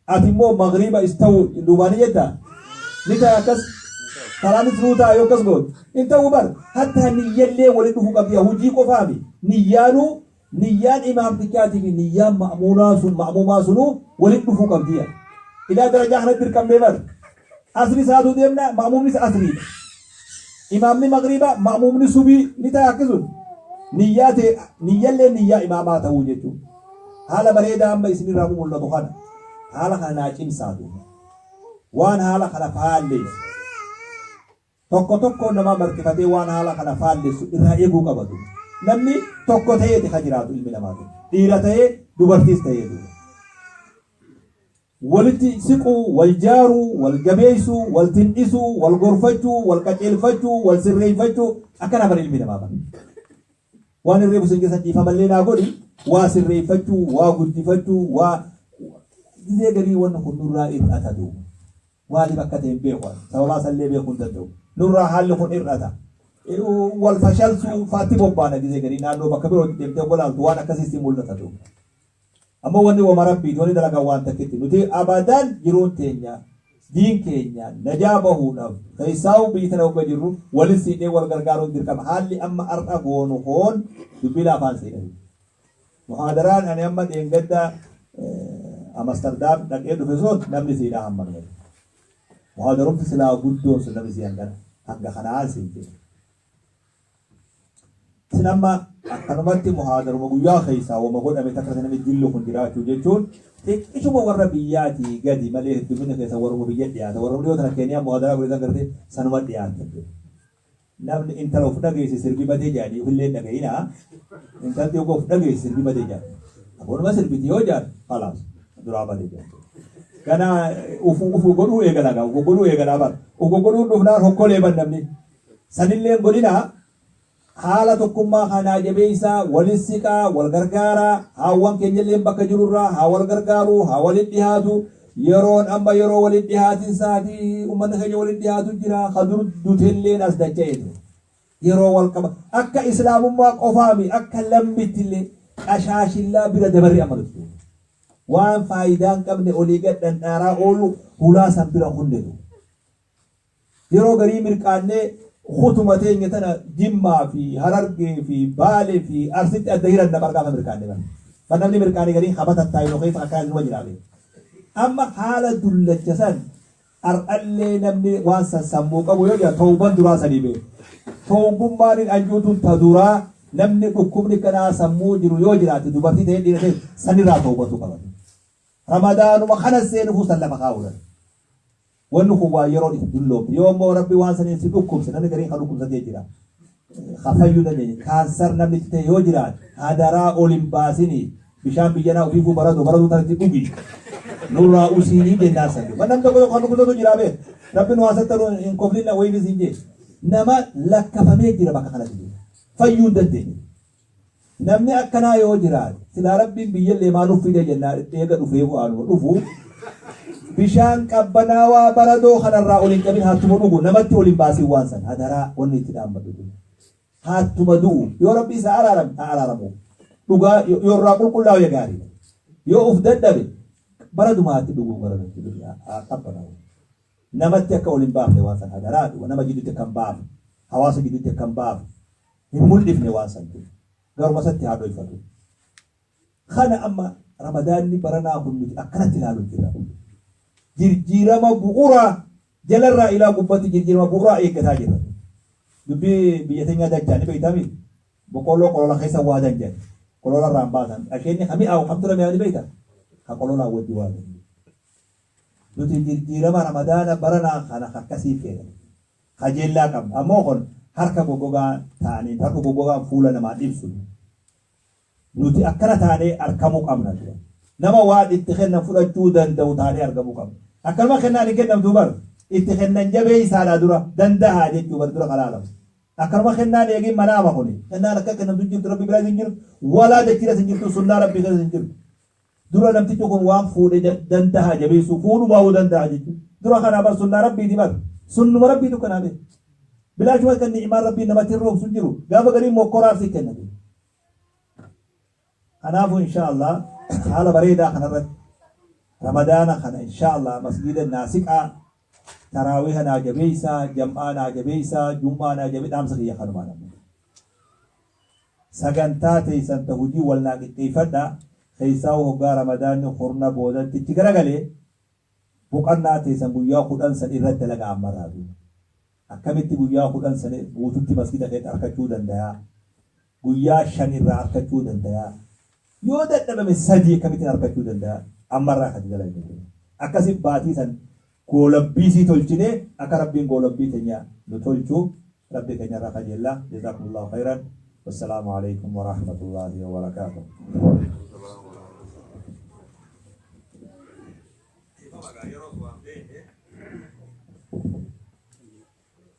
Ati immoo magriiba istawuu duubaanii jettaa? Ni ta'a akkas? Salaanis nuu ta'a yoo akkas goote. Hin ta'uu bar. Hattaa niyyallee walitti dhufuu qabdi. Hojii qofaami. Niyyaanuu niyyaan imaamtichaatii fi niyyaan ma'muunaa sun ma'muumaa sunuu walitti dhufuu qabdi. Ilaa darajaa kanatti dirqamnee bar. Asri isaatuu deemna ma'muumnis asriidha. Imaamni magriiba ma'muumni subii ni ta'a akkasuun. Niyyaa ta'e niyyallee niyyaa imaamaa ta'uu jechuudha. Haala bareedaa amma isinirraa mul'atu kana haala kana naa cimsaa duuba. Waan haala kana faalleessu. Tokko tokko nama martifatee waan haala kana faalleessu irraa eeguu qaba duuba. Namni tokko ta'eeti kan jiraatu ilmi namaa tokko. Dhiira ta'ee dubartiis ta'ee duuba. Walitti siquu, wal jaaruu, wal jabeessuu, wal tindhisuu, wal gorfachuu, wal qaceelfachuu, wal sirreeffachuu akkana bara ilmi namaa bara. Waan irree busan keessan dhiifamallee naa godhi waa sirreeffachuu, waa guddifachuu, waa gizee garii wanni kun nurraa hir'ata duuba. Maaliif akka ta'e hin beeku sababaa isallee beekuu hin danda'u. Nurraa haalli kun hir'ata. Wal fashalsuu faatti bobbaana gizee garii naannoo bakka birootti deemtee golaaltu waan akkasiitti mul'ata duuba. Ammoo wanni wama rabbiiti wanni dalagan waan takkitti nuti abadan jiruun teenya diin keenya najaa bahuudhaaf keessaa'uu biyya tana hogga jirru walin siidhee wal gargaaruun dirqama haalli amma har'a goonu koon dubbii laafaan seenani. Muhaadaraan ani amma dheengadda Amsterdam dhaqee dhufe sun namni siidhaa hamma dhufe. Muhaadarumti silaa guddoon sun namni sii hangana hanga kanaa siite. Isin amma Akkanumatti muhaadaruma guyyaa keessaa wama godhame takka namni dillu kun jiraachuu jechuun xiqqishuma warra biyyaatii gadi malee heddumina keessa warruma biyya dhiyaata. Warra dhiyoo tana Keeniyaa muhaadaraa godhatan gartee sanuma dhiyaata. Namni intala of dhageesse sirbi badee jedhanii ofillee hin dhaga'inaa. Intalti of dhageesse sirbi badee jedhan. Abbonuma sirbiti yoo jedhan khalaas duraa badee jedhan. Gana ufu godhuu eegalaa gaa ufu godhuu eegalaa bar. Ufu godhuun dhufnaan hokkolee ban namni. Sanillee godhinaa haala tokkummaa kanaa jabeessaa, walin siqaa, wal gargaaraa, haawwan keenyallee bakka jirurraa haa wal gargaaru, haa walin dhihaatu. Yeroon amma yeroo walin dhihaatinsaati uummanni keenya walin dhihaatu jira. Ka dur dutelleen as dacha'eetu. Yeroo wal qaba akka islaamummaa qofaami akka lammittillee qashaashillaa bira dabarri amma nuti. Waan faayidaa hin qabne olii gad dhandhaaraa oolu hulaa san bira hundetu. Yeroo garii mirqaannee kutuma teenya tana Jimmaa fi Harargee fi Baalee fi Arsitti adda hiran nama gaafa mirqaanne bara. Ban namni mirqaane gariin habata taayinoo keessa akkaan numa jira beeku. Amma haala dullacha san har'allee namni waan san sammuu qabu yoo jira tawban duraa sanii beeku. Tawbummaan hin anjuutuun ta duraa namni dhukkubni kanaa sammuu jiru yoo jiraate dubartii ta'ee dhiira ta'e sanirraa tawbatu qaba. Ramadaanuma kana seenufuu san lafa kaa'uudhaan. Wanni kun waan yeroo itti dulloomte. Yoo immoo Rabbi waan saniin si dhukkubse namni gariin kan dhukkubsatee jira. Ka fayyuu dandeenye. Kaansar namni itti ta'e yoo jiraate hadaraa ol hin baasinii bishaan biyyanaa ofiifuu baradoo baradoo tanatti dhugi. Nurraa usiinii jennaan san. Namni tokko tokko kan dhukkubsatu jira beek. Rabbi nu haasattanuu hin koflinna wayiifis hin jee. Nama lakkafamee jira bakka kanatti jira. Fayyuu hin dandeenye. Namni akkanaa yoo jiraate silaa Rabbiin biyyallee maaluuf fide jennaa eega dhufee bu'aanuma dhufu bishaan qabbanaawaa baradoo kanarraa ol hin qabin hattuma dhugu namatti ol hin baasin waan san hadaraa wanni itti dhaammatu jiru. Hattuma du'u yoo Rabbi isa araarame haa araaramu. Dhugaa yoo irraa qulqullaa'u gaariidha. Yoo uf dadhabe baradumaatti dhuguu baradootti dhugu haa qabbanaa'u. Namatti akka ol hin baafne waan san hadaraa nama jidduutti akka hin baafne hawaasa jidduutti akka hin baafne hin mul'ifne waan san jiru. Garuma isatti haa dhoyfatu. Kana amma Ramadaanni baranaa kun nuti akkanatti ilaalu jirra. Jirjiirama bu'uuraa jalarraa ilaa gubbatti jirjiirama bu'uuraa eeggataa jirra. Dubbii biyya teenyaa dachaa ni beektaa miti. Boqqolloo qolola keessa waadan jedhan. Qolola irraa hin baasan. Asheenni ka mi'aawu kamtu irra mi'aawu ni beektaa? Ka qololaa wajji waadan. Nuti jirjiirama Ramadaana baranaa kana akkasii feena. Kajeellaa qabna. Ammoo kun harka goggogaa ta'anii harka goggogaan fuula namaan ibsu. Nuti akkana taanee argamuu qabna. Nama waan itti kennan fudhachuu danda'u taanee argamuu qabna. Akkanuma kennaan hin kennamtu bar itti kennan jabeessaadhaa dura dandahaa jechuu bar dura kalaalamu. Akkanuma kennaan eegin manaama kuni. Kennaan akka kennamtu hin jirtu Rabbi biraa hin jirtu walaa dachiiras hin jirtu sunnaa Rabbii keessa hin jirtu. Dura namtichi kun waan fuudhe dandahaa jabeessuu fuudhumaa'uu danda'a jechuudha. Dura kanaa bar sunnaa Rabbiiti bar. Sunnuma Rabbiitu kanaa beeku. Bilaashuma kan ni'imaan Rabbiin namatti hin roobsu jiru. Gaafa gariin mokkoraaf si kenna. Kanaafuu inshaallah haala bareedaa kanarratti Ramadaana kana inshaallah masgiida naasiqaa taraawiha naa jabeessaa jam'aa naa jabeessaa jum'aa naa jabeessaa dhaamsa kiyya kanumaa namni. Sagantaa teessan ta hujii wal naa qixxeeffadha keessaa hoggaa Ramadaanni kurna boodatti itti garagalee boqannaa teessan guyyaa 10 san irratti dalagaa ammarraa duuba. Akkamitti guyyaa 10 san guututti masgida keetti arkachuu dandayaa? Guyyaa 5 irraa arkachuu dandayaa? Yoo dadhabame 3 akkamittiin arkachuu dandayaa? Ammarraa kan dalagne. Akkasi baatii san goolabbiisii tolchinee akka Rabbiin goolabbii teenya nu tolchu Rabbi keenya irraa kajeella. Jazaakumullahu khayran. Wassalaamu alaikum warahmatullahi wabarakaatuh.